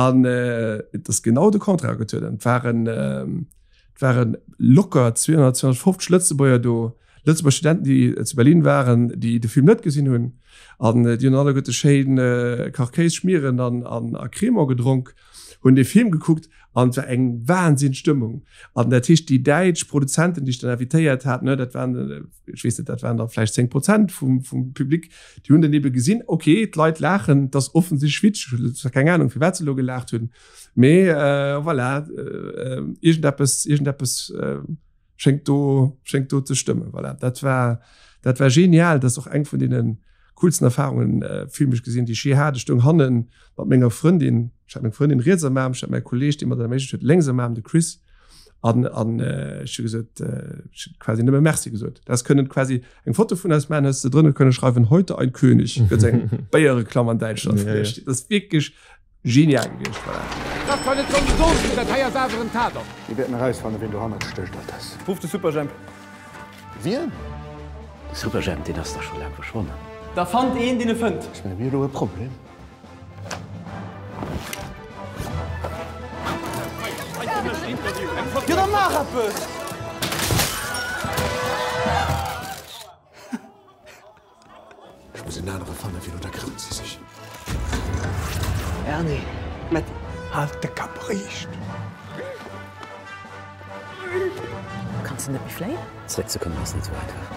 An et ass genau de Contraire getueden. Et waren, et waren locker 200, 250 Lëtzebuerger do, Lëtzebuerger Studenten, déi zu Berlin waren, déi de Film net gesinn hunn. An déi hunn alleguerte schéin Kachkéis schmieren an, an a Crémant gedronk, hunn dee Film gekuckt an et war eng Wahnsinnstëmmung. An dat heescht, déi däitsch Produzenten, déi ech dann invitéiert hat, ne, dat waren, ech weess net, dat waren der vläicht 10 Prozent vum, vum Public, déi hunn dann ebe gesinn, okay, d'Leit laachen, et ass offensichtlech witzeg, ech hunn zwar keng Anung, firwat se elo gelaacht hunn, mee voilà, iergendeppes, iergendeppes schéngt do, schéngt do ze stëmmen. Voilà, dat war, dat war genial, dat ass och eng vun deene coolsten Erfahrungen, filmesch gesinn, déi ech jee hat. Ech stoung hanne mat menger Frëndin, ech hat meng Frëndin riets am Aarm, ech hat mäi Kolleeg, dee mer dat erméiglecht huet, lénks am Aarm, de Chris. An, an ech hu gesot, ech hu quasi nëmme Merci gesot. Das kënnen quasi eng Foto vun eis maachen, hues de drënner kënne schreiwen, heute ein König. Gëtt eng Béierreklamm an Däitschland Ja, ja. gewiescht. Dat ass wierklech genial gewiescht, voilà. Dat war net onbesonst, mee dat hei ass awer en Tatort. Mir wäerten erausfannen, wien dohannert stécht, Altesse. Ruff de Superjhemp. Wien? De Superjhemp, deen ass dach scho laang verschwonnen. Da fannt een, deen e fënnt. Ech mengen, mir hu elo e Problem. Jo da maach eppes! Ech muss en anere fannen, virun da krëmmt se sech. Erni, Metty. Halt de Kapp riicht! Kanns de net méi fléien? Zréck ze kommen ass net sou einfach.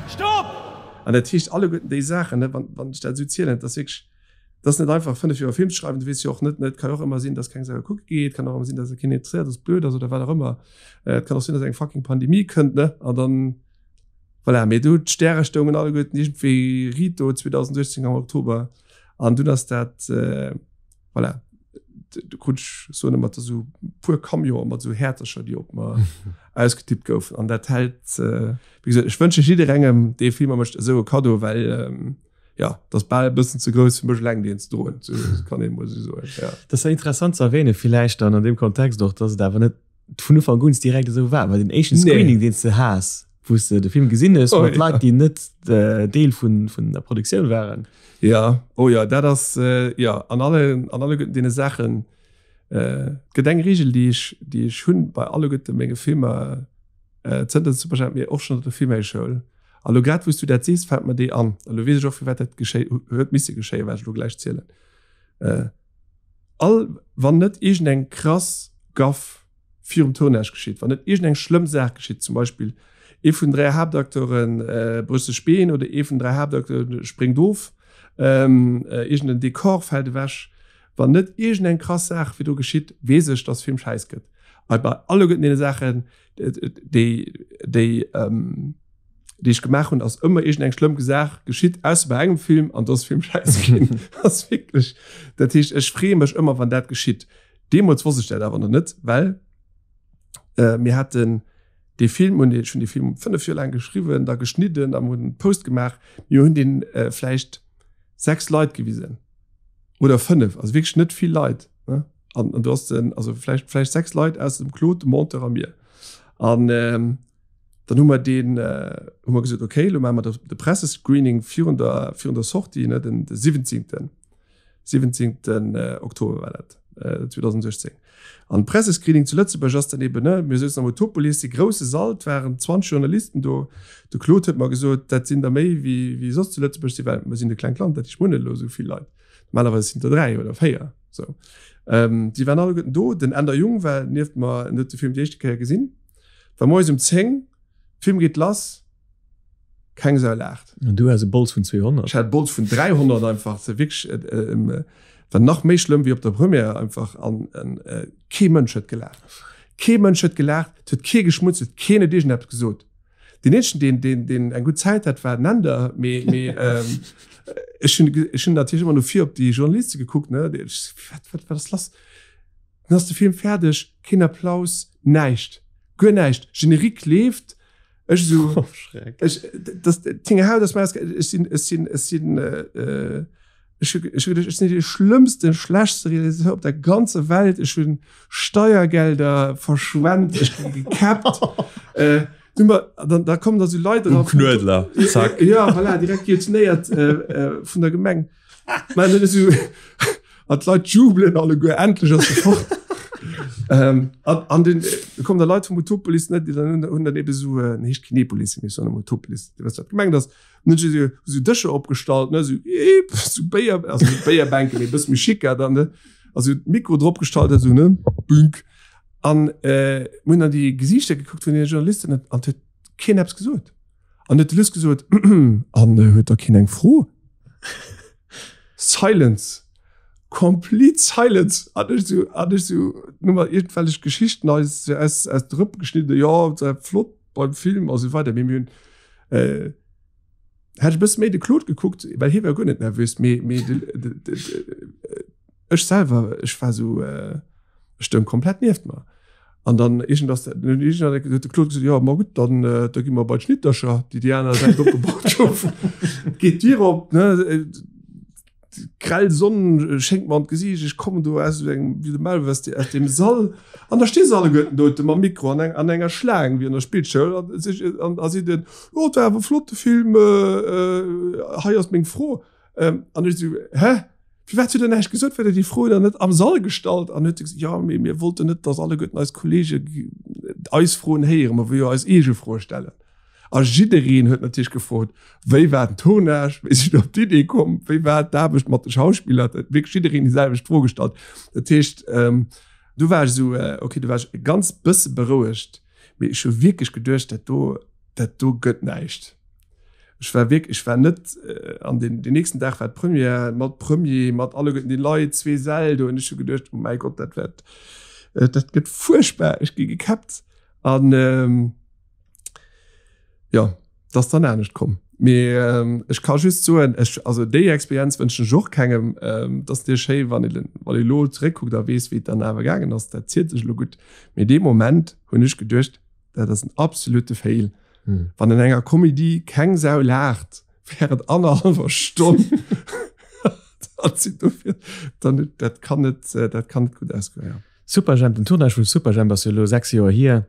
Stopp! An dat heescht alleguerten déi Saachen, ne, wann, wann ech dat esou zielen, dat ass wierklech, dat ass net einfach 5 Joer e Film ze schreiwen, du weess jo och net, ne, et ka jo och ëmmer sinn, datt keng Sau kucke geet, et kann och ëmmer sinn, datt e keen interesséiert, datt et blöd ass oder wat och ëmmer. Et kann och sinn, datt eng fucking Pandemie kënnt, ne, an dann, voilà. Mee du, d'Stäre stoungen alleguerten iergendwéi rito 2018 am Oktober an dunn ass dat, voilà, du krut ech soen ëmmer esou puer Camionen mat esou Häerzercher, déi op mer ausgetippt goufen an dat hält, wéi gesot, ech wënsche jidderengem, dee Filmer mécht, esou e Kaddo, well ja, dat ass bal e bëssen ze grouss fir mech eleng deen ze droen, sou kann een emol esou soen, ja. Dat ass interessant ze erwähnen villäicht dann an deem Kontext och, dass et awer net vun Ufank un direkt esou war, well den éischten Screening, deen s de has, wou s de de Film gesinn hues, mat Leit, déi net Deel vun der Produktioun waren. Ja, oh ja, dat ass, jo, an alle, an alleguerten deene Saachen, et gëtt eng Regel, déi ech, déi ech hunn bei alleguerte menge Filmer, zënter Superjhemp, mee och schonn an der Filmhéichschoul, a lo grad wou s du dat sees, fält mer déi an, a lo weess ech och firwat dat geschéi, huet misse geschéien, wat ech lo gläich zielen. All wann net iergendeng krass Gaff virum Tournage geschitt, wann net iergendeng schlëmm Saach geschitt, zum Beispill ee vun den 3 Haaptacteure brécht sech d'Been oder ee vun den 3 Haaptacteure spréngt of, iergenden Dekor fält ewech, wann net iergendeng krass Saach virdru geschitt, weess ech, dass Film schäiss gëtt. A bei alleguerten deene Saachen, déi déi déi ech gemaach hunn, ass ëmmer iergend eng schlëmm Saach geschitt, ausser bei engem Film, an do ass Film schäiss ginn. Ass wierklech, dat heescht, ech freeë mech ëmmer, wann dat geschitt. Deemools wosst ech dat awer nach net, well äh, mir haten dee Film, hunn ech hunn dee Film 5 Joer laang geschriwwen, da geschnidden a mir hunn Post gemaach. Mir hunn deen äh, vläicht 6 Leit gewisen oder 5, also wierklech net vill Leit, ne? An, an du hast den, also vläicht, vläicht 6 Leit ausser dem Claude, dem Monteur a mir. An ähm, dann hu mer deen, äh, hu mer gesot, okay, lo maache mer de, de Pressescreening virun der, virun der Sortie, ne, den, de 17. 17. Oktober war dat, äh, 2016. An Pressescreening zu Lëtzebuerg ass dann eben, ne, mir souzen am Utopolis, dee grousse Sall, et waren 20 Journalisten do. De Claude huet mer gesot, dat sinn der méi wéi, wéi soss zu Lëtzebuerg sinn, well mer sinn e klengt Land, dat heescht, mir hunn net elo esou vill Leit. Normalerweis sinn der 3 oder 4. Sou. Ähm, déi waren alleguerten do. Den Änder Jung war nieft mer, en huet de Film déi éischte Kéier gesinn. War moies um 10, Film geet lass, keng Sau laacht. An du has e Bols vun 200. Ech hat e Bols vun 300 einfach, se wierklech, et, äh, war nach méi schlëmm wéi op der Première einfach an, an äh, kee Mënsch huet gelaacht. Kee Mënsch huet gelaacht, et huet kee geschmunzelt, keen huet iergendeppes gesot. Deen eenzegen, deen, deen, deen eng gutt Zäit hat, war den Änder, mee, mee ähm, ech hunn, ech hunn natierlech ëmmer no vir op déi Journaliste gekuckt, ne, ech, wat, wat, wat ass lass? Dann ass de Film fäerdeg, keen Applaus, näischt, guer näischt, Générique leeft, ech esou, Oh, Schreck. ech, das, d'Hinge Haut ass mir ausge, ech sinn, ech sinn, ech sinn, äh, ech hu, ech hu geduecht, ech sinn dee schlëmmsten, schlechtste Regisseur op der ganzer Welt, ech hunn Steiergelder verschwent, ech gi gekäppt, äh, du ma, dann, da kommen da sou Leit Um eran, Knuedler, zack. Ja, voilà, direkt guillotinéiert, äh, äh, vun der Gemeng. Mä dann esou, an d'Leit jubelen alleguer, endlech ass e fort. ähm, an, an den, da kommen da Leit vum Utopolis, ne, déi dann hunn dann eben esou, äh, heescht Kinepolis, mee ech soen ëmmer Utopolis, Dir wësst, wat gemengt ass. Dann hunn se esou, esou Dëscher opgestallt, ne, esou, iip, esou Béier, also net Béierbänken, mee e bësse méi schicker dann, ne, also Mikro drop gestallt, esou, ne, bünk. An äh, mir hunn an déi Gesiichter gekuckt vun den Journalisten an et huet keen eppes gesot. An huet de Luss gesot, An huet da keen eng Fro? Silence! Complete silence! An ech sou, an ech sou, nu mer iergendwellech Geschichten eis aus, aus de Rëppe geschnidden, jo, et war flott beim Film a sou weider. Mee mir hunn, hätt ech e bësse méi de Claude gekuckt, well hie war guer net nervös, mee, mee de, de, de. Ech selwer, ech war esou, ech stoung komplett nieft mer. An dann iergend ass dat, iergend huet de Claude gesot, jo ma gutt, dann da gi mer bei d'Schnittercher, déi déi aner Säit opgebaut goufen. Geet d'Dier op, ne, d'grell Sonn schéngt mer an d'Gesiicht, ech kommen do aus esou engem, wéi de Melvin, aus aus deem Sall an da sti se alleguerten do mam Mikro an eng an enger Schlaang wéi an der Spillschoul an sech an a si den, jo et war awer e flotte Film, hei ass meng Fro. An ech esou, hä? Firwat hutt der näischt gesot? Firwat hutt der déi Fro dann net am Sall gestallt? An huet se gesot, jo, mee mir wollten net, datt alleguerten eis Kollege eis Froen héieren, mer wëlle jo eis eege Froe stellen. A jiddereen huet natierlech gefrot, wéi war den Tournage, wéi sidd der op d'Idee komm, wéi war d'Aarbecht mat de Schauspiller? Et huet wierklech jiddereen déi selwecht Fro gestallt. Dat heescht, du war ech esou, okay, du war ech e ganz bësse berouegt, mee ech hu wierklech geduecht, dat do, dat do gëtt näischt. Ech war wierklech, ech war net, an deen, deen nächsten Dag war d'Première mat Premier, mat alleguerten déi Leit, zwee Säll do, an ech hu geduecht, oh mäi Gott, dat wäert, dat gëtt fuerchtbar, ech gi gekäppt. An jo, et ass dann anescht komm. Mee ech ka just soen, ech, also déi Experienz wënschen ech och kengem. Et ass natierlech schéi, wann een, wann ee elo zeréckkuckt a weess, wéi et dann awer gaangen ass. Dat zielt sech elo gutt. Mee dee Moment hunn ech geduecht, dat ass en absolute Fail. Wann an enger Komedie keng Sau laacht während annerhallwer Stonn, dann sinn dofir, dann, dat kann net, dat kann net gutt ausgoen, jo. Superjhemp, den Tournage vun Superjhemp ass jo elo 6 Joer hier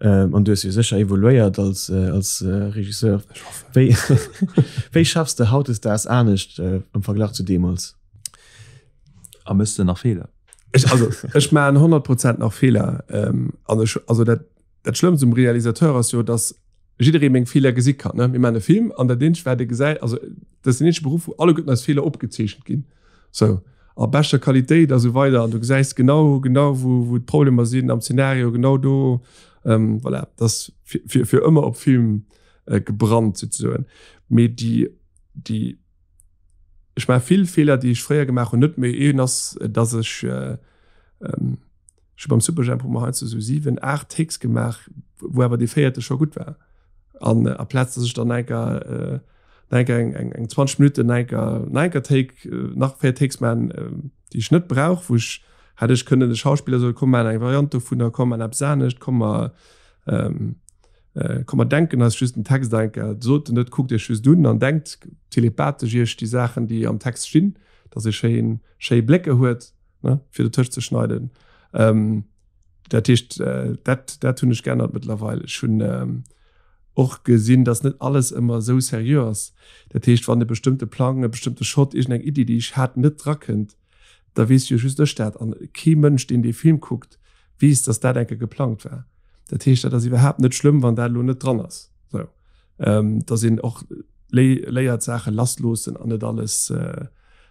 an du hues jo sécher evoluéiert als als Regisseur. Ech hoffen. Wéi wéi schaffs de hautdesdaags anescht am Verglach zu deemools? A méchs de nach Feeler? Ech also ech maachen 100 Prozent nach Feeler an ech also dat dat Schlëmmst um Realisateur ass jo, datt jidderee meng Feeler gesi kann. Ne? Mir maachen e Film an dat eenzegt wat e gesäit, also dat ass den eenzege Beruff wou alleguerten eis Feeler opgezeechent ginn. Sou a beschter Qualitéit a sou weider an du gesäis genau genau wou wou d'Problemer sinn am Szenario genau do. Ähm, voilà, dat ass fir, fir, fir ëmmer op Film äh, gebrannt souzesoen. Mee déi déi ech maache vill Feeler déi ech fréier gemaach hunn net méi. Een ass, datt ech äh, ähm, Ech hu beim Superjhemp hu mer heiansdo sou 7, 8 Takes gemaach, wou awer dee véierte scho gutt war. An aplaz dass ech dann enker enker eng eng eng 20 Minutten enker nach enker Take nach 4 Takes man, déi ech net brauch, wou ech hätt ech kënnen de Schauspiller soe komm maan eng Variant dovunner, komm maan eppes anescht, komm mer komm mer denken eis just den Text enker, sot en net, kuckt iech just un an denkt telepathesch iech déi Saachen déi am Text stinn, dass ee schéin schéi Blécker huet. ne, fir dotëscht ze schneiden. Ähm, dat heescht, äh, dat, dat hunn ech geännert mëttlerweil. Ech hunn ähm, och gesinn, dass net alles ëmmer esou seriö ass. Dat heescht, wann e bestëmmte Plang, e bestëmmte Shot, iergendeng Iddi, déi ech hat, net drakënnt, da weess jo just ech dat an kee Mënsch, deen dee Film kuckt, weess, dass dat eng Kéier geplangt war. Dat heescht, dat ass iwwerhaapt net schlëmm, wann dat elo net dran ass. Sou. Ähm, dass een och léiert, Saache lassloossen an net alles, äh,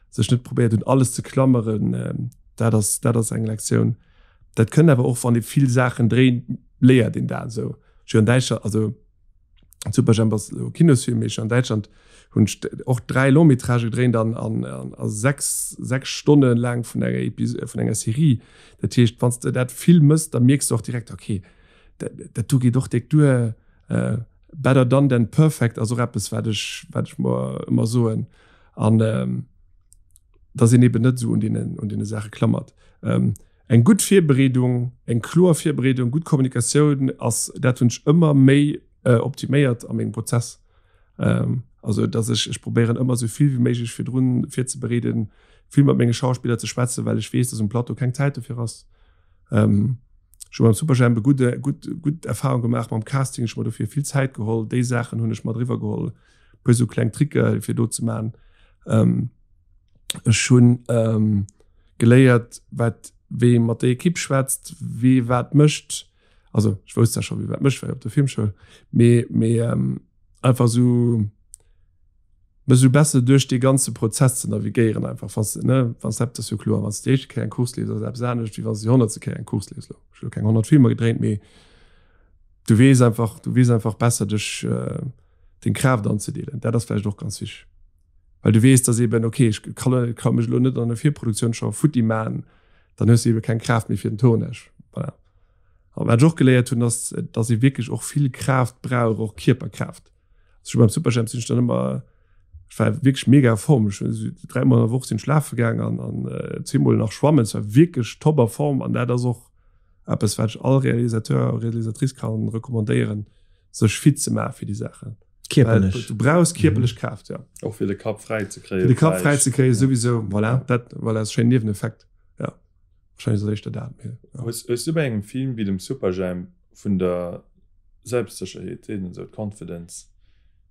sech net probéiert un alles ze klammeren, dat ass dat ass eng Lektioun. Dat kënnt awer och wann ee vill Saachen dréint, léiert een dat esou. Ech hunn an Däitschland, also Superjhemp ass elo e Kinosfilm, mee ech hunn an Däitschland hunn ech och 3 Long-métragë gedréint an an a 6 6 Stonne laang vun enger Epis vun enger Serie. Dat heescht, wann s de dat vill mëss, da mierks de och direkt, okay, dat dat do geet och déck duer. Better done than perfect ass och eppes wat ech wat ech mer ëmmer soen. An ähm, dass een eben net esou un deenen, un deene Saache klammert. Ähm, eng gutt Virbereedung, eng kloer Virbereedung, gutt Kommunikatioun ass, dat hunn ech ëmmer méi äh, optiméiert a mengem Prozess. Ähm, also dass ech, ech probéieren ëmmer esou vill wéi méiglech virdrun virzebereeden, vill mat menge Schauspiller ze schwätzen, well ech weess, dass um Plateau keng Zäit dofir ass. Ähm, ech hu beim Superjhemp e gudde, gutt, gutt Erfahrung gemaach mam Casting, ech hu mer dofir vill Zäit geholl, déi Saachen hunn ech mat eriwwer geholl. puer sou kleng Tricke fir do ze man. Ähm, ech hunn ähm, geléiert, wat wee mat der Ekipp schwätzt, wee wat mécht. Also ech wousst ja scho wie wat mécht, war jo op der Filmschoul. Mee mee ähm, einfach sou mech sou besser duerch dee ganze Prozess ze navigéieren einfach wann s ne wann s dat ass jo kloer, wann s déi éischte Kéier eng Course leefs ass eppes anescht wéi wann s déi honnertste Kéier eng Course leefs. Lo ech hu lo keng 100 Filmer gedréint, mee du weess einfach du weess einfach besser dech äh, deng Kraaft anzedeelen. Dat ass vläicht och ganz wichteg. Well du weess, dass eben, okay, ech kann, kann mech elo net an der Virproduktioun scho futti maachen, dann hues du ebe keng Kraaft méi fir den Tournage. Voilà. An wat ech och geléiert hunn, ass, dass ee wierklech och vill Kraaft brauch, och Kierperkraaft. Also beim Superjhemp sinn ech dann ëmmer. Ech war wierklech mega a Form. Ech hunn dräimol an der Woch sinn ech lafe gaang an an zweemol nach schwammen. Ech war wierklech top a Form an dat ass och eppes wat ech all Realisateur a Realisatrice kann recommandéieren, sech fit ze maache fir déi Saachen. Kierperlech. Du brauchs kierperlech Kraaft, ja. Och fir de Kapp fräi ze kréien. Fir de Kapp fräi ze kréien souwisou, voilà, dat voilà ass e schéinen Nieweneffekt, ja. Wahrscheinlech ass et éischter dat, mee ja. Hues hues du bei engem Film wéi dem Superjhemp vun der Selbstsécherheet, seet een esou, d'Confidence,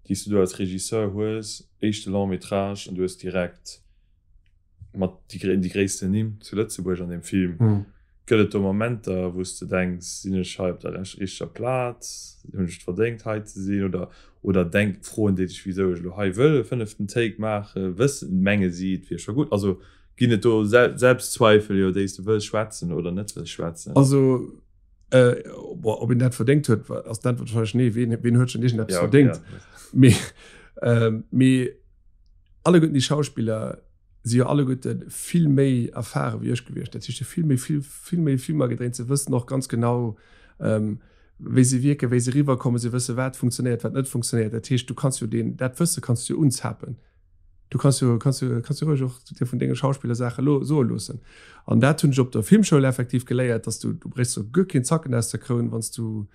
déi s du do als Regisseur hues, éischte Long métrage an du hues direkt mat déi déi gréissten Nimm zu Lëtzebuerg an deem Film. Gëtt et do Momenter, wou s de denks, sinn ech hei op der richteger Plaz, hunn ech et verdéngt hei ze sinn oder oder denk froen déi dech, wisou ech elo hei wëll e fënneften Take maachen, wëssen, menge si et wier scho gutt? Also ginn et do Selbstzweifel, iwwer déi s de wëlls schwätzen oder net wëlls schwätzen? Also bon, ob een dat verdéngt huet, ass d'Äntwert wahrscheinlech nee. Ween, ween huet schonn iergendeppes verdéngt? Mee mee alleguerten déi Schauspiller si jo alleguerte vill méi erfare wéi ech gewiescht. Dat heescht, se hu vill méi vill vill méi Filmer gedréint, se wëssen och ganz genau, wéi se wierken, wéi se eriwwerkommen, se wësse wat funktionéiert, wat net funktionéiert. Dat heescht, du kanns jo deen dat Wësse kanns du jo unzapen. Du kanns jo kanns jo kanns jo roueg och dir vun denge Schauspiller Saache lo soe loossen. An dat hunn ech op der Filmschoul effektiv geléiert, dass du du bréchs jo guer keen Zacken aus der Kroun, wann s du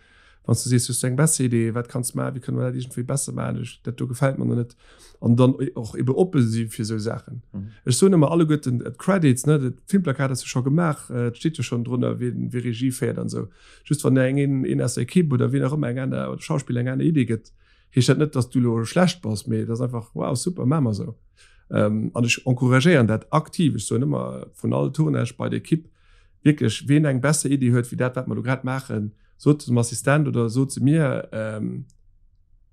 Wann s du sees, hues du eng besser Idee, wat kanns maachen, wéi kënne mer dat iergendwéi besser maachen, ech, dat do gefält mer nach net. An dann och ebe oppe si fir esou Saachen. Ech soen ëmmer alleguerten d'Credits, ne, d'Filmplakat ass jo scho gemaach, et steet jo schonn drënner, wien, wie Regie féiert an esou. Just wann eng, een, een aus der Equipe oder wien och ëmmer eng aner, oder Schauspiller eng aner Idee gëtt, heescht dat net, dass du elo schlecht bass, mee et ass einfach, wow, super, maache mer esou. An ech encouragéieren dat aktiv. Ech soen ëmmer vun all Tournage bei der Equipe, wierklech, wien eng besser Idee huet wéi dat, wat mer elo grad maachen, sot dem Assistent oder sot se mir, ähm,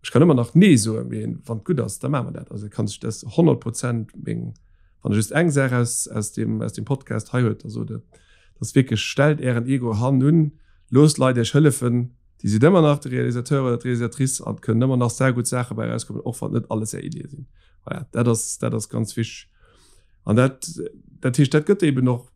ech kann ëmmer nach nee soen, mee wann et gutt ass, da maache mer dat. Also kann sech das 100 Prozent meng, wann der just eng Saach aus, aus dem, aus dem Podcast hei huet, da sot et, dass wierklech stellt ären Ego hannun, loosst Leit iech hëllefen, Dir sidd ëmmer nach de Realisateur oder d'Realisatrice an et kënnen ëmmer nach sehr gutt Saache bei erauskommen, och wann net alles är Iddie sinn. Voilà, dat ass, dat ass ganz wichteg. An dat, dat heescht, dat gëtt eben och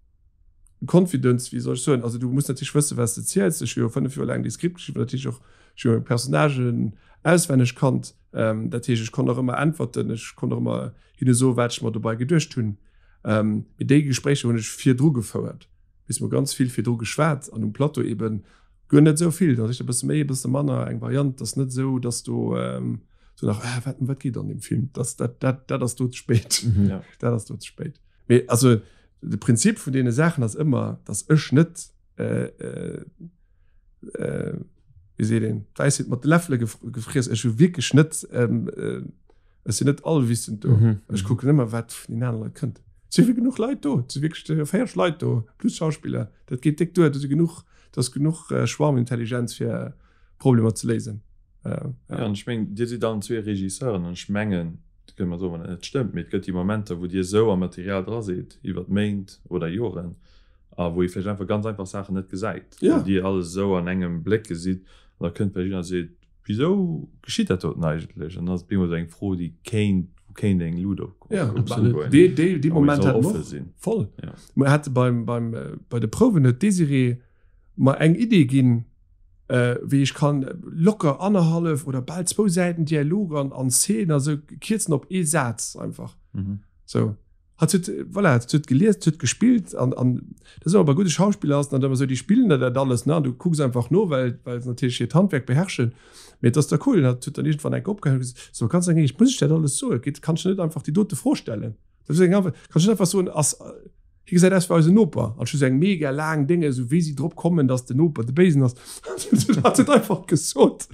Confidence, wéi soll ech soen, also du muss natierlech wëssen, wat s de ziels. Ech hu jo 5 Joer laang dee Skript geschriwwen, dat heescht och, ech hu meng Personnagen auswenneg kannt. Dat heescht, ech konnt och ëmmer äntwerten, ech konnt och ëmmer hinne soen, wat ech mer dobei geduecht hunn. Mee déi Gespréicher hunn ech virdru gefouert. Bis mer ganz vill virdru geschwat an um Plateau eben guer net esou vill. Da ass e bësse méi, e bësse manner eng Variant. Dat ass net esou, datt do sou nach, ah, wat, wat geet an deem Film? Dat, dat, dat, dat ass do ze spéit. Dat ass do ze spéit. Mee also de Prinzip vun deene Saachen ass ëmmer, datt ech net, wéi seet een, d'Wäisheet mat de Läffele gefriess. Ech hu wierklech net, ech sinn net allwissend do. Ech kucken ëmmer, wat vun den anere Leit kënnt. Et si genuch Leit do, et si wierklech 40 Leit do, plus Schauspiller. Dat geet déck duer, do si genuch, do ass genuch Schwarmintelligenz fir Problemer ze léisen. Ja, an ech mengen, Dir sidd allen zwee Regisseuren an ech mengen, Dir kënnt mer soen, wann dat net stëmmt, mee et gëtt déi Momenter, wou Dir esou am Material dra sidd, iwwert Méint oder Joren, a wou ee vläicht einfach ganz einfach Saachen net gesäit, well Dir alles esou an engem Bléck gesitt an da kënnt vläicht een a seet, Wisou geschitt dat doten eigentlech? An dann ass et bemol esou eng Fro, déi kéint, wou kéint eng Lut op goen. Dee, dee, dee Moment hat mer och. Voll. Mer hate beim, beim, bei de Prouwen huet d'Désirée mer eng Idee ginn, wéi ech kann locker annerhallef oder bal zwou Säiten Dialog an an Szenen a sou kierzen op ee Saz einfach. Mhm. So. Hat huet, voilà, hat huet gelies, huet gespillt an an dat ass ëmmer bei gudde Schauspiller ass dann ëmmer sou, déi spillen der dat alles ne an du kucks einfach no, well well se natierlech hiert Handwerk beherrschen. Mee et ass da cool, hat huet dann iergendwann enk opgehalen huet gesot, so ganz eng muss ech dat alles soen? Geet kann ech net einfach déi dote Fro stellen? Dat ass eng einfach, kann ech net einfach soen, ass Hie gesäit aus wéi eisen Noper. An ech hu sou eng mega laang Dénge, sou wéi si drop kommen, dass den Noper de Béisen ass. Hat se einfach gesot.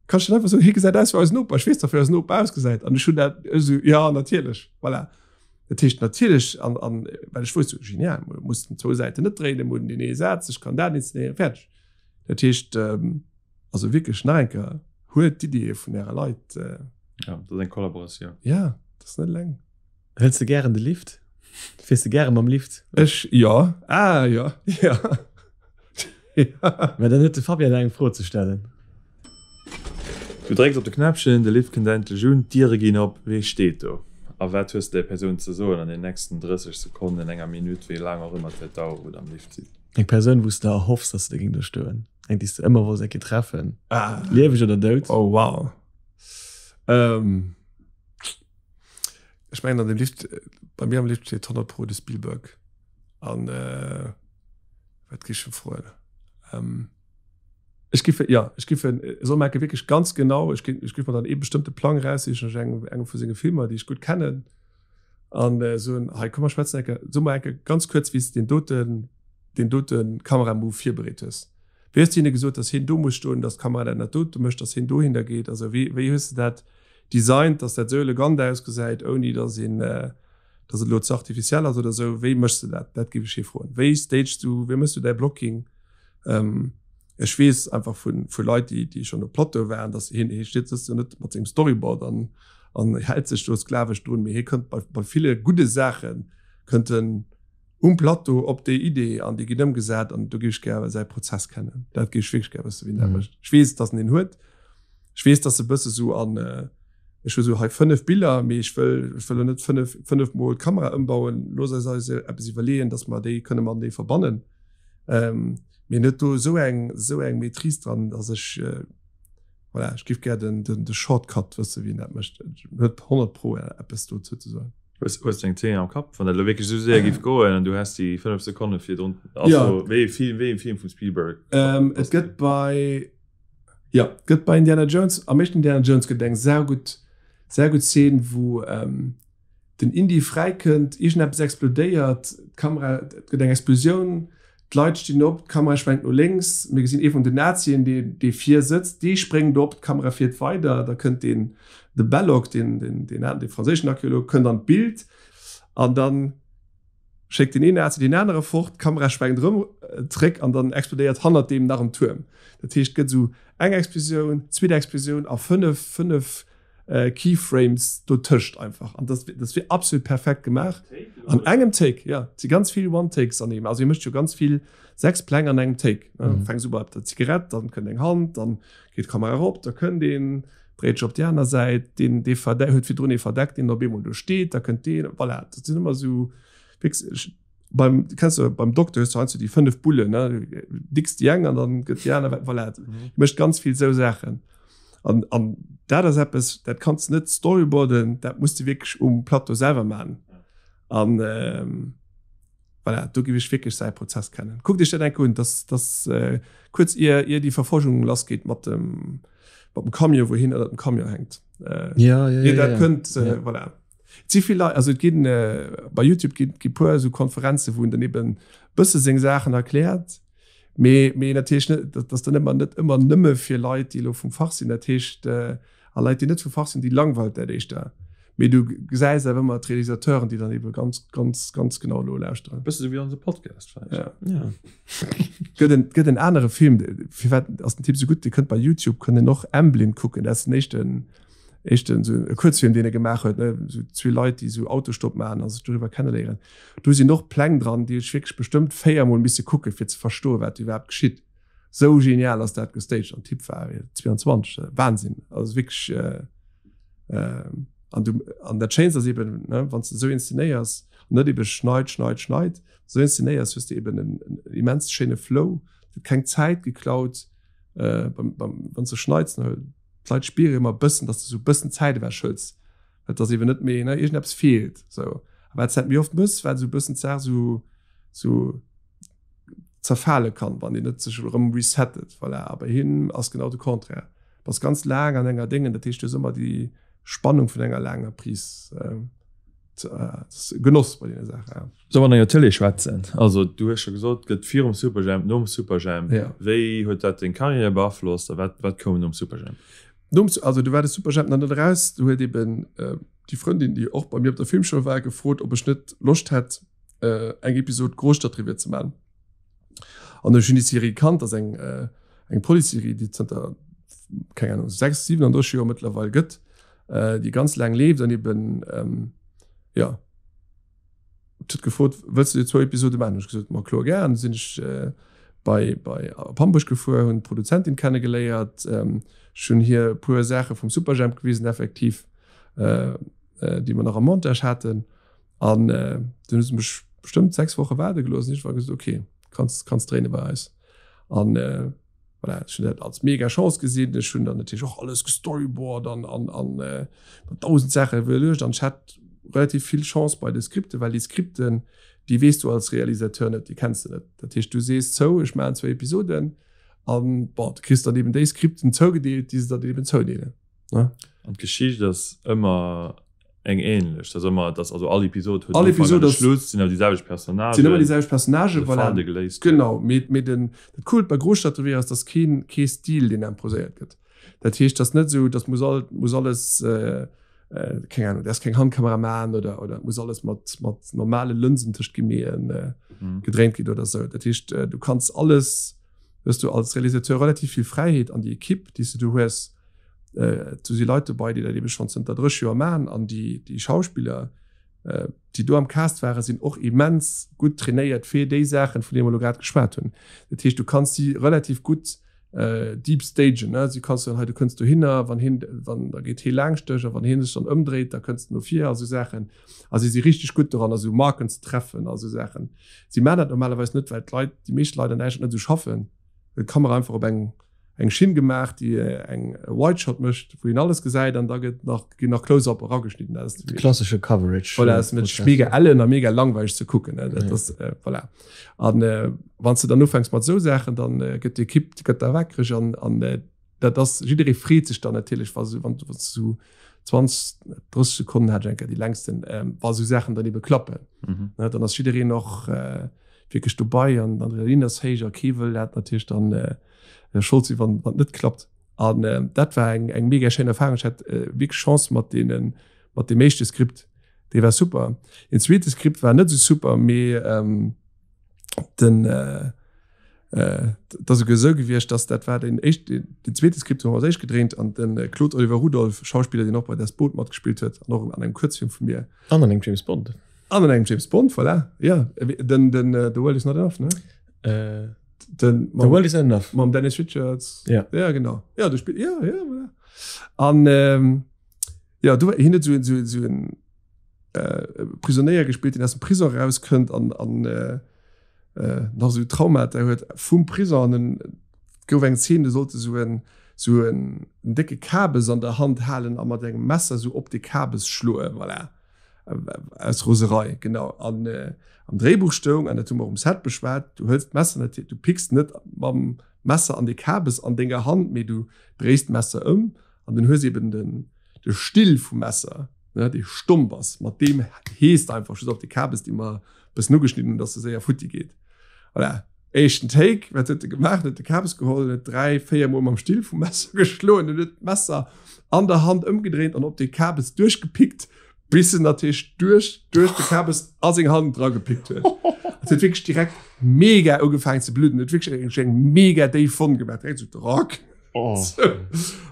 Kann ech net einfach soen, hie gesäit aus wéi eisen Noper. Ech weess dach, wéi eisen Noper ausgesäit. An ech hunn dat esou, ja, natierlech, voilà. Dat heescht natierlech, an, an well ech wousst, genial, mir mussen zwou Säiten net dréinen, mir hunn deen ee Saz, ech kann dat inszenéieren, fäerdeg. Dat heescht, also wierklech nach eng Kéier, huelt d'Iddie vun äre Leit. Ja, dat ass eng Kollaboratioun. Ja, dat ass net eleng. Hëls de gären de Lift? Fiers de gäre mam Lift? Ech, jo. Ah, jo. Jo. Mä dann huet de Fabian nach eng Fro ze stellen. Du drécks op de Knäppchen, de Lift kënnt endlech un, d'Diere ginn op. Wee steet do? A wat hues de där Persoun ze soen an den nächsten 30 Sekonnen, enger Minutt, wéi laang och ëmmer et wäert daueren, wou der am Lift sidd? Eng Persoun, wou s de erhoffs, dass se der géing do stoen. Eng, déi s de ëmmer wolls eng Kéier treffen. Lieweg oder dout. Oh, wow. Ech mengen an dem Lift, bei mir am Lift steet 100 pro de Spielberg. An wat géif ech e froen? Ech giff, jo, ech giff en, e soll mer enke wierklech ganz genau, ech gi, ech giff mer dann ee bestëmmte Plang eraussichen, ech engem, engem vu senge Filmer, déi ech gutt kennen, an soen, hei komm mer schwätzen enke, so mer enke ganz kuerz, wéi s de deen doten, deen dote Kameramove virbereet hues. Wéi hues de hinne gesot, datt hien do muss stoen, datt d'Kamera dat an dat dote mécht, datt hien dohinner geet? Also wéi, wéi hues de dat designt, datt dat esou elegant ausgesäit, ouni datt een, datt et elo ze artificiell ass oder esou? Wéi méchs de dat? Dat géif ech hie froen. Wéi stages du, wéi méchs du däi Blocking? Ech weess einfach vu, vu Leit, déi, déi schonn op Plateau waren, datt hien, hie steet, sëtzt jo net mat sengem Storyboard an, an hält sech do sklavesch drun, mee hie kënnt bei, bei ville gudde Saache kënnt en um Plateau op déi Idee an déi ginn ëmgesat an do géif ech gär säi Prozess kennen. Dat géif ech wierklech gär wëssen, wéi en dat mécht. Ech weess, datt en een huet. Ech weess, datt e bësse sou an, ech hu sou hei 5 Biller, mee ech wëll, ech wëll elo net 5, 5 mol d'Kamera ëmbauen. Looss eis eis eppes iwwerleeën, datt mer déi kënne matenee verbannen. Mee en huet do esou eng, esou eng Maîtrise dran, datt ech, Voilà, ech giff gär den, den, de Shortcut wëssen, wéi een dat mécht. Huet 100 pro eppes dozou ze soen. Hues, hues du eng Zeen am Kapp, wann dat elo wierklech esou séier giff goen an du häss déi 5 Sekonne virdrun, also Ja. wéi e Film, wéi e Film vum Spielberg? Ähm, et gëtt bei, jo, et gëtt bei Indiana Jones, am éischten Indiana Jones gëtt et eng saugutt, saugutt Zeen, wou, ähm, den Indy fräikënnt, iergendeppes explodéiert, d'Kamera, et gëtt eng Explosioun, d'Leit stinn op, d'Kamera schwenkt no lénks, mir gesinn ee vun den Nazien, dee, dee vir sëtzt, dee spréngt op, d'Kamera fiert weider, da kënnt deen, de Belloc, deen, deen, deen, dee franséischen Archeolog, kënnt an d'Bild an dann schéckt deen een Nazi deen anere fort, d'Kamera schwenkt erëm zréck an dann explodéiert hannert deem nach en Tuerm. Dat heescht, et gëtt esou eng Explosioun, zweet Explosioun a 5, 5 Keyframes dotëscht einfach an das, das wier absolut perfekt gemaach an engem Take ja si ganz vill One Takes an also mécht jo ganz vill sechs Pläng an engem Take mhm. fängst du bei der Zigarett dann kënnt eng Hand dann geet d'Kamera erop da kënnt een dréit sech op déi aner Säit den dee verdeckt huet virdrun ee verdeckt deen op eemol do steet da kënnt deen voilà dat sinn ëmmer sou fix beim kennst du beim Dokter hues du heiansdo déi 5 Bullen ne dicks déi eng an dann gëtt déi aner voilà mhm. mécht ganz vill sou Saachen an an dat ass eppes dat kanns du net storyboarden dat musst du wierklech um Plateau selwer man an ähm, voilà, do giff ech wierklech säi Prozess kennen. Kuckt iech dat enke un, dass dass äh, kuerz ier ier déi Verfolgung lass geet mat dem mat dem Camion, wou hien ënner dem Camion hänkt. Äh, ja, ja, ier ja, dat ja. kënnt, äh, Ja. voilà. Et si vill Leit, also et ginn äh, bei YouTube gi gi puer esou Konferenze wou en dann eben bësse seng Saachen erkläert, mee mee natierlech net, dat ass dann ëmmer net ëmmer nëmme fir Leit, déi elo vum Fach sinn. Dat heescht äh, a Leit, déi net vum Fach sinn, déi langweilt dat éischter. Mee du gesäis awer ëmmer d'Realisateuren, déi dann ebe ganz, ganz, ganz genau nolauschteren. Bësse sou wéi onse Podcast vläicht. Ja. Ja. Gëtt en, gëtt en anere Film, firwat ass den Typ sou gutt, Dir kënnt bei YouTube kënnt en och Amblin kucken, dat ass den éischten, éischten sou e Kuerzfilm, deen e gemaach huet, ne, sou zwee Leit, déi sou Autostopp maachen a sech doriwwer kenneléieren. Do sinn och Pläng dran, déi ech wierklech bestëmmt véiermol misse kucken, fir ze verstoen, wat iwwerhaapt geschitt. Sou genial ass dat gestaged an Typ war 22 Wahnsinn also wierklech äh, äh, an du an dat Schéinst ass eben ne wann du sou inszenéiers an net eben schneid schneid schneid sou inszenéiers hues du eben en, en immens schéine Flow keng Zäit geklaut äh, beim, beim, wann du schneits ne d'Leit spiere ëmmer bëssen dass du sou bëssen Zäit ewech hëls et ass eben net méi ne iergendeppes feelt sou a wat d'Zäit méi oft mëss well sou bëssen d'Saach sou sou zerfale kann, wann een net sech erëm resettet. Voilà, a bei him ass genau de Contraire. Bass ganz laang an enger Déngen, dat heescht du hues ëmmer déi Spannung vun enger laanger Prise. Ass e Genoss bei deene Saachen, ja. Solle mer an enger Tëlee schwätzen? Also du hues scho gesot, et gëtt virum Superjhemp, nom Superjhemp. Ja. Wéi huet dat deng Karriär beaflosst a wat wat koum nom Superjhemp? Nom, also du war de Superjhemp nach net eraus, du huet eben déi Frëndin, déi och bei mir op der Filmschoul war, gefrot, ob ech net Loscht hätt, äh, eng Episod Großstadtrevier ze man. An ech hunn déi Serie kannt, ass eng äh, eng Policeserie, déi zënter keng Ahnung 6, 37 Joer mëttlerweil gëtt, äh, déi ganz laang leeft an eben ähm, ja huet gefrot, wëlls du déi zwou Episode man? Ech gesot, ma kloer gär. An sinn ech äh, bei, bei op Hamburg gefuer, hunn d'Produzentin kennegeléiert, ähm, ech hunn hir e puer Saache vum Superjhemp gewisen effektiv, äh, äh, déi mer nach am Montage haten. An äh, dann hu se mech bestëmmt 6 Woche waarde gelooss. Ech war gesot, okay, kanns, kanns dréine bei eis. An äh, voilà, ech hunn dat als mega Chance gesinn. Ech hunn dann natierlech och alles gestoryboard an, an, an äh, 1000 Saache iwwerluecht. An ech hat. relativ vill Chance bei de Skripten, well déi Skripten, déi weess du als Realisateur net, déi kenns de net. Dat heescht, du sees zou, ech maachen zwou Episoden an, bon, du kriss dann eben déi Skripten zougedeelt, déi se der eben zoudeelen, ne? An d'Geschicht ass ëmmer eng ähnlech, dass ëmmer, dass also all Episod huet All Episod ass, Schluss, sinn awer déi selwecht Personnagen, sinn ëmmer déi selwecht Personnagen, voilà. Fall, dee geléist gëtt. Genau, mee, mee den, dat Coolt bei Großstadtrevier ass, dass keen, kee Stil, deen imposéiert gëtt. Dat heescht, dass net esou, dass muss all, muss alles, äh, keng Ahnung, da ass keng Handkameraman oder, oder muss alles mat, mat normale Lënsen tëscht Guillemeten äh, mhm. gedréint ginn oder sou. Dat heescht, äh, du kanns alles, hues du als Realisateur relativ vill Fräiheet an déi Ekipp, déi du hues, äh, du si Leit dobei, déi dat ebe schonn zënter 30 Joer man an déi, déi Schauspiller, äh, déi do am Cast waren, sinn och immens gutt trainéiert fir déi Saachen, vun deene mer elo grad geschwat hunn. Dat heescht, du kanns si relativ gutt deep stagen, ne? Si kanns du hei, du kënns dohinner, wann hien, wann da geet hie laangscht dech a wann hie sech dann ëmdréit, da kënns du no vir a sou Saachen. A si si richteg gutt doran, esou Marken ze treffen a sou Saachen. Si maachen dat normalerweis net, well d'Leit, déi meescht Leit an Däitschland net esou schaffen. Huet d'Kamera einfach op eng eng Schinn gemaach, déi eng Wide Shot mécht, wou een alles gesäit an da gëtt nach, ginn nach Close-Up erageschnidden. Dat ass De klassesche Coverage. Voilà, ass net mega ellen a mega langweileg ze kucken, ne? Dat ass, voilà. An wann s de dann ufänks mat esou Saachen, dann gëtt d'Ekipp, déi gëtt da wakereg an an dat ass, jidderee freet sech dann natierlech, wa se, wann s du 20, 30 Sekonnen hat ech eng Kéier déi längsten, wa esou Saachen dann ebe klappen, ne, dann ass jiddereen och wierklech dobei an d'Adrenalin ass héich a kee wëll dat natierlech dann Schold sinn, wann et net klappt. An dat war eng eng mega schéin Erfahrung. Ech hat wierklech Chance mat deenen, mat deem éischte Skript, dee war super. Deen zweete Skript war net esou super, mee den et ass esouguer esou gewiescht, dass dat war deen éischt, deen zweete Skript hu mer als éischt gedréint an de Claude Oliver Rudolph, Schauspiller, deen och bei Das Boot matgespillt huet an och an engem Kuerzfilm vu mir. An an engem James Bond. An an engem James Bond, voilà, jo, den den The World Is Not Enough, ne? Den, The World Is Not Enough. Mam Dennis Richards. Ja. Ja, genau. Ja, du spill, ja, ja, voilà. An ähm, ja, du, hien huet so, so, so en äh, Prisonéier gespillt, deen aus dem Prisong rauskënnt an, an äh, äh, nach so Traumata huet vum Prisong. An en gouf eng Szene, do sollte so en, so en, en décke Kabes an der Hand halen a mat engem Messer so op de Kabes schloen, voilà. Aus Roserei, genau. An am Dréibuch stoung, an dat hu mer och um Set beschwat, du hëls d'Messer net, du picks net mam Messer an de Kabes an denger Hand, mee du dréis d'Messer ëm an dann hues eben den, de Still vum Messer, ne, dee stomp ass, mat deem hees de einfach just op de Kabes, dee mer e bëssen ugeschnidden hunn, dass e séier futti geet. Voilà. Éischten Take, wat huet e gemaach? En huet de Kabes geholl, huet 3, 4 Mol mam Still vum Messer geschloen, en huet d'Messer an der Hand ëmgedréint an op de Kabes duerchgepickt, bis en natierlech duerch, duerch de Kabes a seng Hand dragepickt huet. Et huet wierklech direkt mega ugefaangen ze bludden, huet wierklech eng mega déif Wonn gemaach, direkt esou Drack. Oh.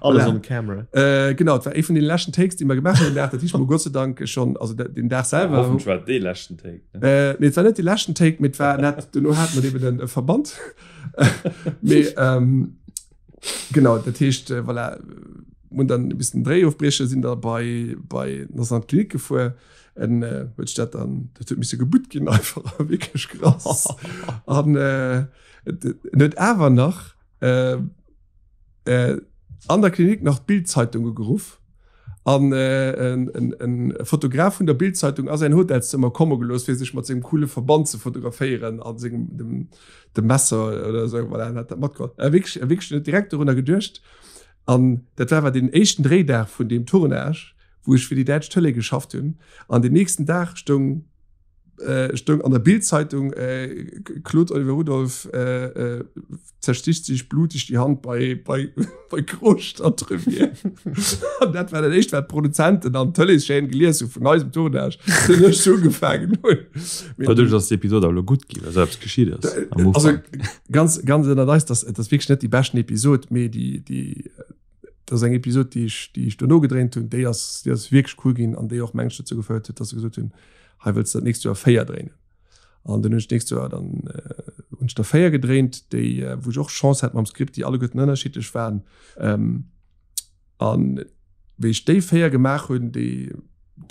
Alles on camera. Äh, genau, et war ee vun den leschten Takes, déi mer gemaach hunn den Dag. Dat heescht, mer Gott sei Dank schon, also den Dag selwer. Hoffentlich war dee leschten Take. Ne? Äh, nee, et war net de leschten Take, mee et war net, dono hat mer eben e Verband. mee, ähm, genau, dat heescht, äh, voilà, mun dann e bisschen Dréi ofbriechen, sinn da bei, bei ass an d'Klinik gefuer. En äh, huet sech dat dann, dat huet misse gebutt ginn einfach, wierklech krass. An äh, en huet awer nach, äh, äh, an der Klinik nach d'Bild-Zeitung ugeruff an äh, en, en, en Fotograf vun der Bild-Zeitung a säin Hotelszëmmer komme gelooss, fir sech mat sengem coole Verband ze fotograféieren a sengem dem, dem Messer oder esou. Voilà, en hat dat matgeholl. Äh, wierklech, äh, wierklech net direkt dorunner geduecht. An dat war awer den éischten Dréidag vun deem Tournage, wou ech fir déi däitsch Tëlee geschafft hunn. An den nächsten Dag stoung stoung an der Bild-Zeitung, Claude Oliver Rudolph zersticht sich blutig die Hand bei, bei, bei Großstadtrevier. An dat war dat éischt, wat d'Produzenten an d'Tëleeschaîne gelies hu vun eisem Tournage, deen ech ugefaangen hunn. Doduerch ass d'Episod awer elo gutt ginn, well esou eppes geschitt ass am Ufank. Also ganz, ganz ënnert eis, dat ass wierklech net déi beschten Episod, mee déi, déi, Dat ass eng Episod, déi ech, déi ech dono gedréint hunn. Déi ass, déi ass wierklech cool ginn an déi och mengen ech dozou gefouert huet, dass se gesot hunn, hei wëlls de dat nächst Joer 4 dréinen. An dunn hunn ech d'nächst Joer dann hunn ech der 4 gedréint, déi wou ech och Chance hat mam Skript, déi alleguerten ënnerschiddlech waren. An wéi ech déi 4 gemaach hunn, déi,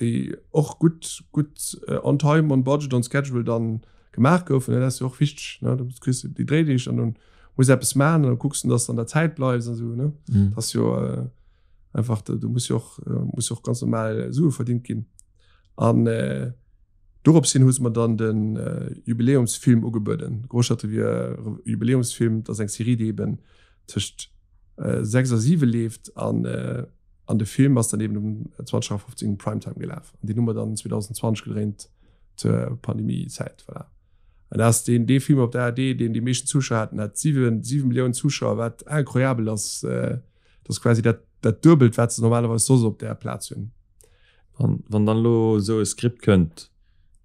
déi och gutt, gutt on time, on budget, on schedule dann gemaach goufen, dat ass jo och wichteg, ne, du kriss déi Dréideeg an dunn muss eppes maachen an da kucks du, dass du an der Zäit bleifs an esou, ne. Mm. Das jo äh, einfach, du muss jo och, äh, muss jo och ganz normal Sue verdingt ginn. An dorops hin hu se mer dann de Jubiläumsfilm ugebueden, Grosstadtrevier Jubiläumsfilm. Dat ass eng Serie, déi eben tëscht 6 a 7 leeft an an de Film ass dann eben um 20:15 Primetime gelaf. An deen hu mer dann 2020 gedréint zur Pandemiezäit. Voilà. An dat ass deen dee Film op der ARD, deen déi meeschten Zuschauer haten, hat 7, 7 Milliounen Zuschauer, wat incroyabel ass. Dat ass quasi dat dat Duebelt, wat se normalerweis soss op där Plaz hunn. Wann, wann dann elo esou e Skript kënnt,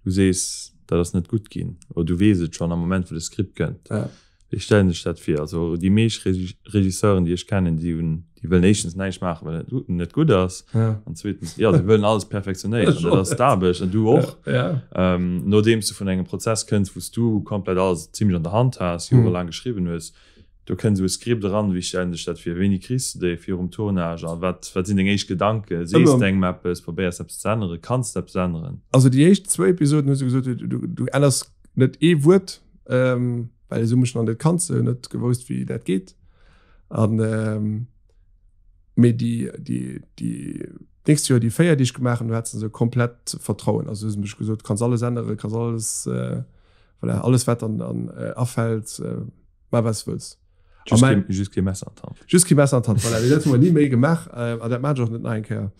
du sees, dat ass net gutt ginn, oder du weess et schonn am Moment, wou de Skript kënnt, Ja. wéi stellen ech dat vir? Also déi meescht Regisseuren, déi ech kennen, déi hunn, déi wëllen éischtens näischt maachen, well et net gutt ass, Ja. an zweetens, jo, se wëllen alles perfektionéieren, dat ass d'Aarbecht, an du och. Ja. Nodeems du vun engem Prozess kënns, wou s du komplett alles zimlech an der Hand has, jorelaang geschriwwen hues, Do kënnt esou e Skript eran, wéi stellen sech dat vir? Wéini kriss de déi virum Tournage a wat wat sinn deng éischt Gedanken? Sees de engem eppes? Probéiers de eppes ze änneren? Kanns de eppes änneren? Also déi éischt zwou Episoden hu se gesot, du du änners net ee Wuert, well esou mech nach net kannt, se hunn net gewousst wéi dat geet. An mee déi déi déi d'nächst Joer déi véiert déi ech gemaach hunn, do hat se esou komplett Vertrauen. Also hu se mech gesot, kanns alles änneren, kanns alles voilà, alles wat dann an afält. Maach wat s du wëlls. Just kee, just kee Messer an d'Hand. Just kee Messer an d'Hand, voilà. Dat hu mer ni méi gemaach an dat maan ech och net nach eng Kéier.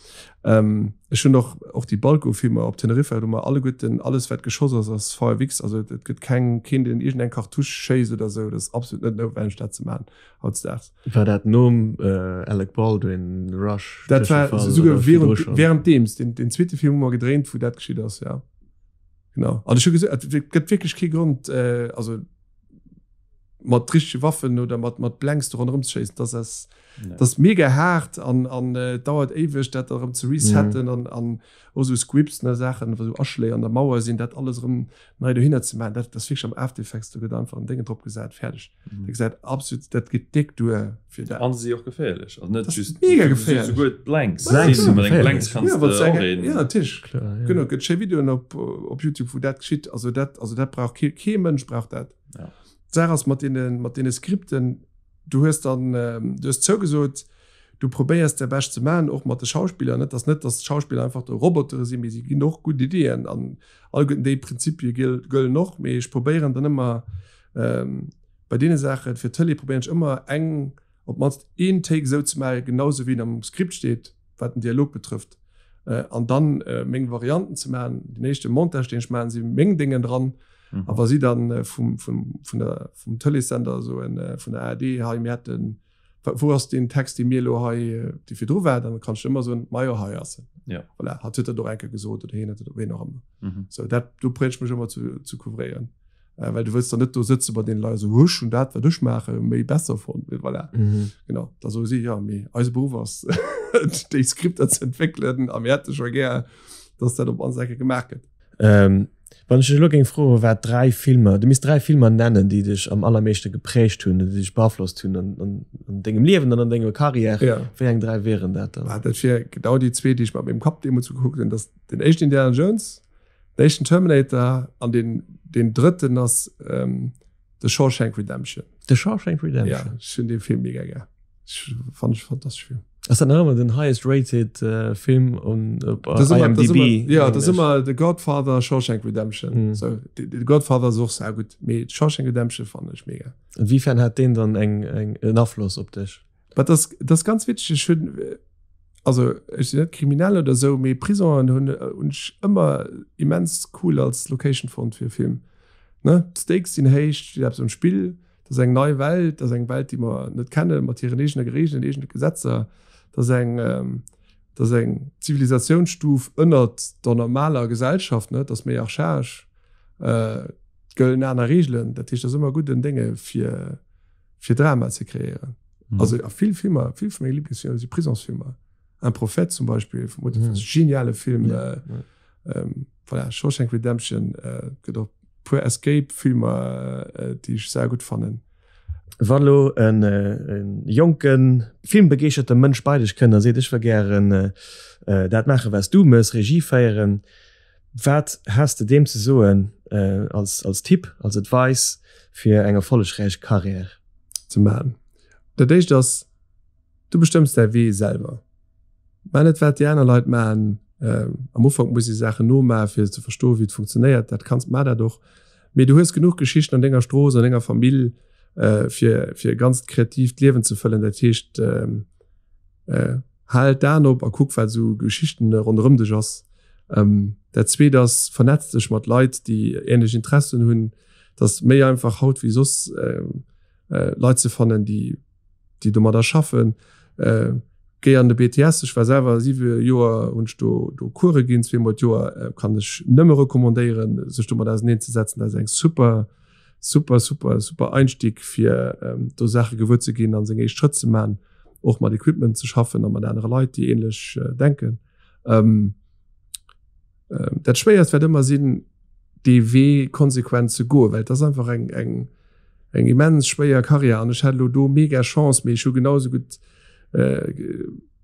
Ech hunn och, och déi Balco-Filmer op Teneriffa, do hu mer alleguerten, alles wat geschoss ass, ass VFX. Also et gëtt keng, keen deen iergendeng Cartouche schéisst oder esou. Dat ass absolut net noutwenneg dat ze maachen hautdesdaags. War dat nom Alec Baldwin Rush? Dat war esouguer während, währenddeems. Den, den zweete Film hu mer gedréint, wou dat geschitt ass, ja. Genau. An ech hu gesot, et gëtt wierklech kee Grond, also mat richtege Waffen oder mat mat Blanks do ronderëm ze schéissen, das ass nee. das mega haart an an äh, dauert éiweg dat erëm ze resetten mm. an an och so Squibs ne Saachen wou so Aschléi an der Mauer sinn, dat alles erëm nei dohinner ze maachen, dat das wierklech am After Effects do gëtt einfach en Déngen drop gesat fäerdeg. Mm. Dat gesäit absolut dat geet déck duer fir dat. An si och geféierlech, also net Das just mega geféierlech. Souguer d'Blanks Blanks sinn, mat engem Blanks Ja, kanns wat de eng, och een. ja natierlech. Klar, ja. Genau, gëtt schéi Videoen op op YouTube wou dat geschitt, also dat also dat brauch kee kee Mënsch brauch dat. Ja. D'Saach ass mat deene mat deene Skripten, du hues dann du hues zougesot, du probéiers däi Bescht ze maachen, och mat de Schauspiller, net dass net dass d'Schauspiller einfach do Robotere sinn, mee si ginn och gutt Iddien an alleguerten déi Prinzipie gëllen och, mee ech probéieren dann ëmmer bei deene Saachen fir d'Tëlee probéieren ech ëmmer eng op d'mannst een Take esou ze maachen, genau esou wéi en am Skript steet, wat den Dialog betrëfft, an dann meng Varianten ze maachen. Den éischte Montage, deen ech maachen, si meng Déngen dran. A wa si dann vum, vum, vun der, vum Tëleessender soen, vun der ARD, hei mir hätten, wou ass deen Text, dee mir elo hei, dee virdru war, dann kann ech ëmmer soen, majo hei ass en. Ja. Voilà, hatt huet dat och eng Kéier gesot oder hien huet dat, ween och ëmmer. Sou, dat, do probéieren ech mech ëmmer ze, ze couvréieren. Äh, well du wëlls dann net do sëtze bei den Leit so ech hunn dat wat ech maache méi besser fonnt voilà. Mhm. Genau da soe si ja mee eise Beruff ass déi Skripter ze entwéckelen a mir hätte scho gär, dass dat op ons Ecke gemaach gëtt. Ähm, wann ech dech elo géing froen, wat dräi Filmer, du misst dräi Filmer nennen, déi dech am allermeeschte geprägt hunn, déi dech beaflosst hunn an, an, an dengem Liewen an an denger Karriär, Ja. wéi eng dräi wieren dat dann? Ah, dat wier genau déi zwee, déi ech mat mengem Kapp deemools gekuckt hunn, dat ass den éischten Indiana Jones Den éischten Terminator an den, den drëtten ass ähm, The Shawshank Redemption. The Shawshank Redemption? Ja, ech hunn dee Film mega gär. Ech fand ech fantastesch Film. Ass dat nach ëmmer den highest rated äh, Film on, op Das ist immer, das ist IMDb? immer, ja, das ist immer The Godfather, Shawshank Redemption. Mhm. So, The, The Godfather ass och sehr gut, mee Shawshank Redemption fand ech mega. Inwiefern hat deen dann eng, eng, en Afloss op dech? Wat das, das ganz witzeg, ech hunn, also ech sinn net kriminell oder sou, mee Prison'en hunn hunn ech ëmmer immens cool als Location fonnt fir e Film. Ne, d'Stakes sinn héich, steet eppes um Spill, dat ass eng nei Welt, dat ass eng Welt, déi mer net kennen, mat hiren eegene Reegelen, eegene Gesetzer, dat ass eng, dat ass eng Zivilisatiounsstuf ënnert der normaler Gesellschaft, ne, dat ass méi archaesch, et gëllen aner Reegelen, dat heescht, dat ass ëmmer gutt en Dénge fir fir Drama ze kreéieren. Mm. Also a vill Filmer, vill vun menge Lieblingsfilmer si Prisonsfilmer. Un Prophète zum Beispill vum mm. geniale Film. Ja, äh, ja. Ähm, voilà, Shawshank Redemption äh, gëtt och puer Escape-Filmer, äh, déi ech sehr gut fannen. Wann lo en, äh, en jonken filmbegeeschterte Mënsch bei dech kënnt a seet ech wëll gären äh, äh, dat maache was du mëss, Regie féieren, Wat häss de deem ze soen als als Tipp, als Advice fir eng erfollegräich Carrière? Ze maachen. Dat éischt ass, du bestëmms däi Wee selwer. Maach net wat déi aner Leit maachen. Am Ufank muss ee Saachen nomaachen, fir ze verstoen, wéi et funktionéiert. Dat kanns, maach dat och. Mee du hues genuch Geschichten an denger Strooss, an denger Famill, fir, fir e ganzt kreatiivt Liewen ze fëllen. Dat heescht, hal d'Aen op a kuck, wat esou Geschichten ronderëm dech ass. Dat Zweet ass, vernetz dech mat Leit, déi änlech Interessen hunn. Et ass méi einfach haut wéi soss, Leit ze fannen, déi, déi domadder schaffen. Géi an de BTS, ech war selwer siwe Joer hunn ech do do Course ginn, zweemol d'Joer, kann ech nëmme recommandéieren, sech domat auseneen ze setzen. Dat ass eng super, super, super, super Einstieg fir do Saache gewuer ze ginn an seng éischt Schrëtt ze man, och mat Equipment ze schaffen a mat anere Leit, déi ähnlech denken. Dat Schwéierst wäert ëmmer sinn, dee Wee konsequent ze goen, well et ass einfach eng, eng, eng immens schwéier Karriär an ech hat elo do mega Chance, mee ech hu genau esou gutt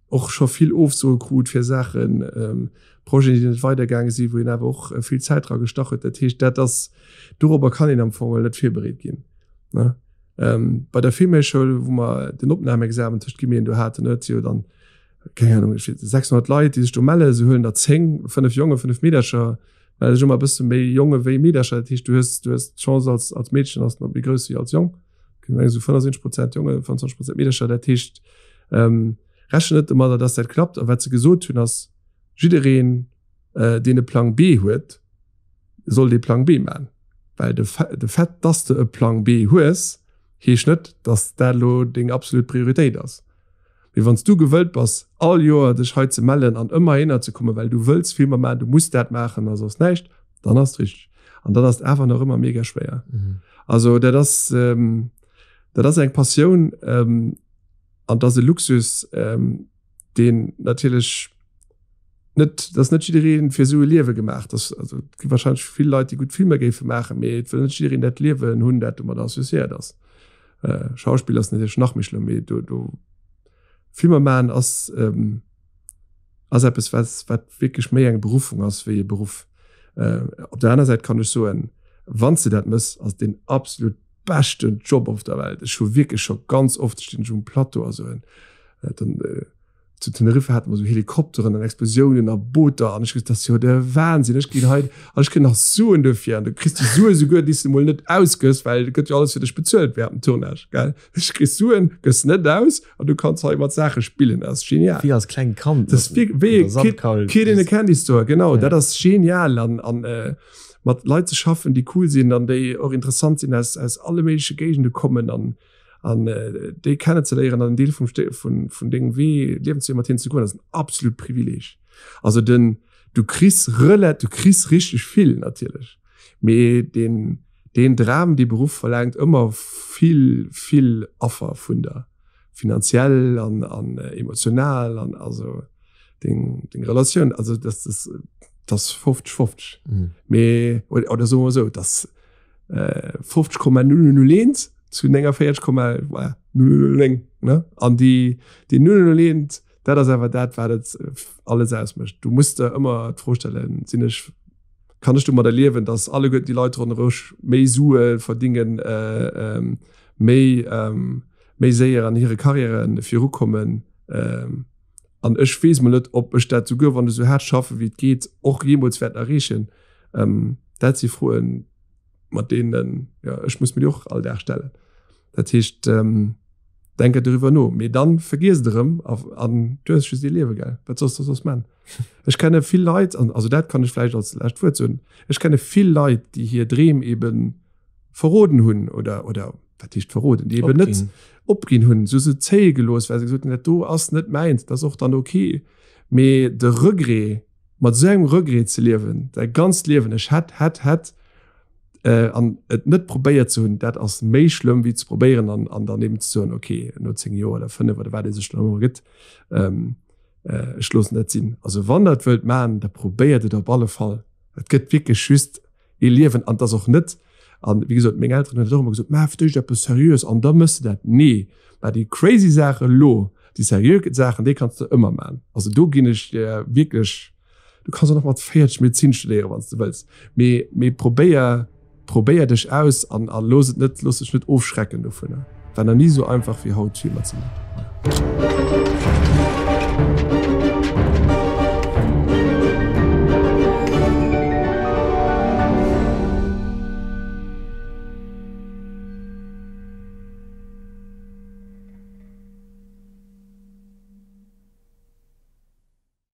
och scho vill Ofsoe krut fir Saachen, Projeten, déi net weidergaange sinn, wou een awer och vill Zäit dra gestach huet. Dat heescht, dat ass, dorobber kann een am Fong net virbereet ginn, ne. Bei der Filmhéichschoul, wou mer den Opnamexamen tëscht Guillemeten do haten, huet se jo dann, keng Ahnung, ech weess, 600 Leit, déi sech do mellen, se huelen der 10, 5 Jongen, 5 Meedercher, well ech ëmmer e bësse méi Jonge wéi Meedercher, dat heescht, du hues, du hues d'Chance als, als Meedchen ass nach méi grouss wéi als Jong, esou 75 Prozent Jonge, 25 Prozent Meedercher, dat heescht, ähm, rechne net domadder, dass dat klappt. A wat se gesot hunn ass, jiddereen, äh, deen e Plang B huet, soll dee Plang B man. Well de, de Fait, dass de e Plang B hues, heescht net, dass dat elo deng absolut Prioritéit ass. Mee wann s du gewëllt bass, all Joer dech hei ze mellen an ëmmer hinner ze kommen, well du wëlls Filmer maachen, du muss dat maachen a soss näischt, dann ass et richteg. An dann ass et awer nach ëmmer mega schwéier. Mhm. Also dat ass, ähm, dat ass eng Passioun ähm, an dat ass e Luxus, ähm, deen natierlech net, dat ass net jiddereen fir esou e Liewe gemaach. Das, also, et gi wahrscheinlech vill Leit, déi gutt Filmer géife maachen, mee et wëll net jiddereen dat Liewen hunn, dat domat associéiert ass. Äh, Schauspill ass natierlech nach méi schlëmm, mee do, do Filmer maachen ass, ähm, ass eppes, wat, wat wierklech méi eng Beruffung ass wéi e Beruff. Äh, op der aner Säit kann ech soen, wann s de dat mëss, ass et deen absolut beschten Job op der Welt. Ech hu wierklech scho ganz oft stinn ech um Plateau a soen, äh, dann, äh, zu Teneriffa haten mer sou Helikopteren an Explosiounen a Booter an ech gesot, dat ass jo de Wahnsinn, ech ginn hei an ech kréien nach Suen dofir an du kriss déi Sue souguer, déi s de mol net ausgëss, well et gëtt jo alles fir dech bezuelt während dem Tournage, gell. Ech kriss Suen, gëss net aus an du kanns hei mat Saache spillen, dat ass genial. Wéi als klengt Kand Dat ass wéi wéi e Kid, Kid in a Candy Store, genau, dat ass genial an an mat Leit ze schaffen, déi cool sinn an déi och interessant sinn, aus aus alle méigleche Géigende kommen an an äh, déi kennenzeléieren an en Deel vum Ste vun, vun dengem Wee Liewenswee mat hinnen ze goen, ass en absolut Privileg. Also den du kriss relat du kriss richteg vill natierlech, mee den deen Dram, dee Beruff verlaangt ëmmer vill vill Affer vun der, finanziell an an emotional an also deng deng Relatioun, also das das das 50 50 mhm. mee oder, oder soe mer esou, dass 50,001 zu 49,009 ne an déi déi 001 dat ass awer dat wat et alles ausmécht. Du muss der ëmmer d'Fro stellen, sinn ech kann ech domadder liewen, datt alleguerten déi Leit ronderëm méi Sue verdingen, äh, ähm, méi ähm, méi séier an hire Karriäre virukommen ähm, an ech weess mol net, ob ech dat souguer wann ech esou haart schaffe wéi et geet och jeemools wäert erreechen. Ähm, dat si Froen, mat deenen ja, ech muss mir déi och all Dag stellen. Dat heescht ähm, denke doriwwer no, mee dann vergiess et erëm a, an du hues just ee Liewe gell, wat soss de soss man? Ech kenne vill Leit an also dat kann ech vläicht als lescht Wuert soen, ech kenne vill Leit, déi hir Dreem eben verroden hunn oder oder wat heescht verroden, déi eben net opginn hunn, se se zéie gelooss, well se gesot hunn, dat do ass net mäins, dat ass och dann okay. Mee de Regret, mat esou engem Regret ze liewen, däi ganzt Liewen, ech hätt, hätt, hätt, äh, an et net probéiert ze hunn, dat ass méi schlëmm wéi ze probéieren an, an dann eben ze soen, okay, no 10 Joer oder 5 oder wat ee sech dann ëmmer gëtt, ähm, äh, ech loossen dat sinn. Also wann der et wëllt maachen, da probéiert et op alle Fall. Et gëtt wierklech just ee Liewen an et ass och net, an wéi gesot, meng Elteren hunn dat och ëmmer gesot, maach fir d'éischt eppes Seriöes an da méchs de dat. Nee, mä déi crazy Saache elo, déi seriö Saachen, déi kanns de ëmmer maachen. Also do ginn ech dir wierklech, du kanns och nach mat 40 Medezin studéieren, wann s de wëlls, mee, mee probéier, probéier dech aus an, a looss et net, looss dech net ofschrecken dovunner. War nach ni esou einfach wéi haut Filmer ze maachen.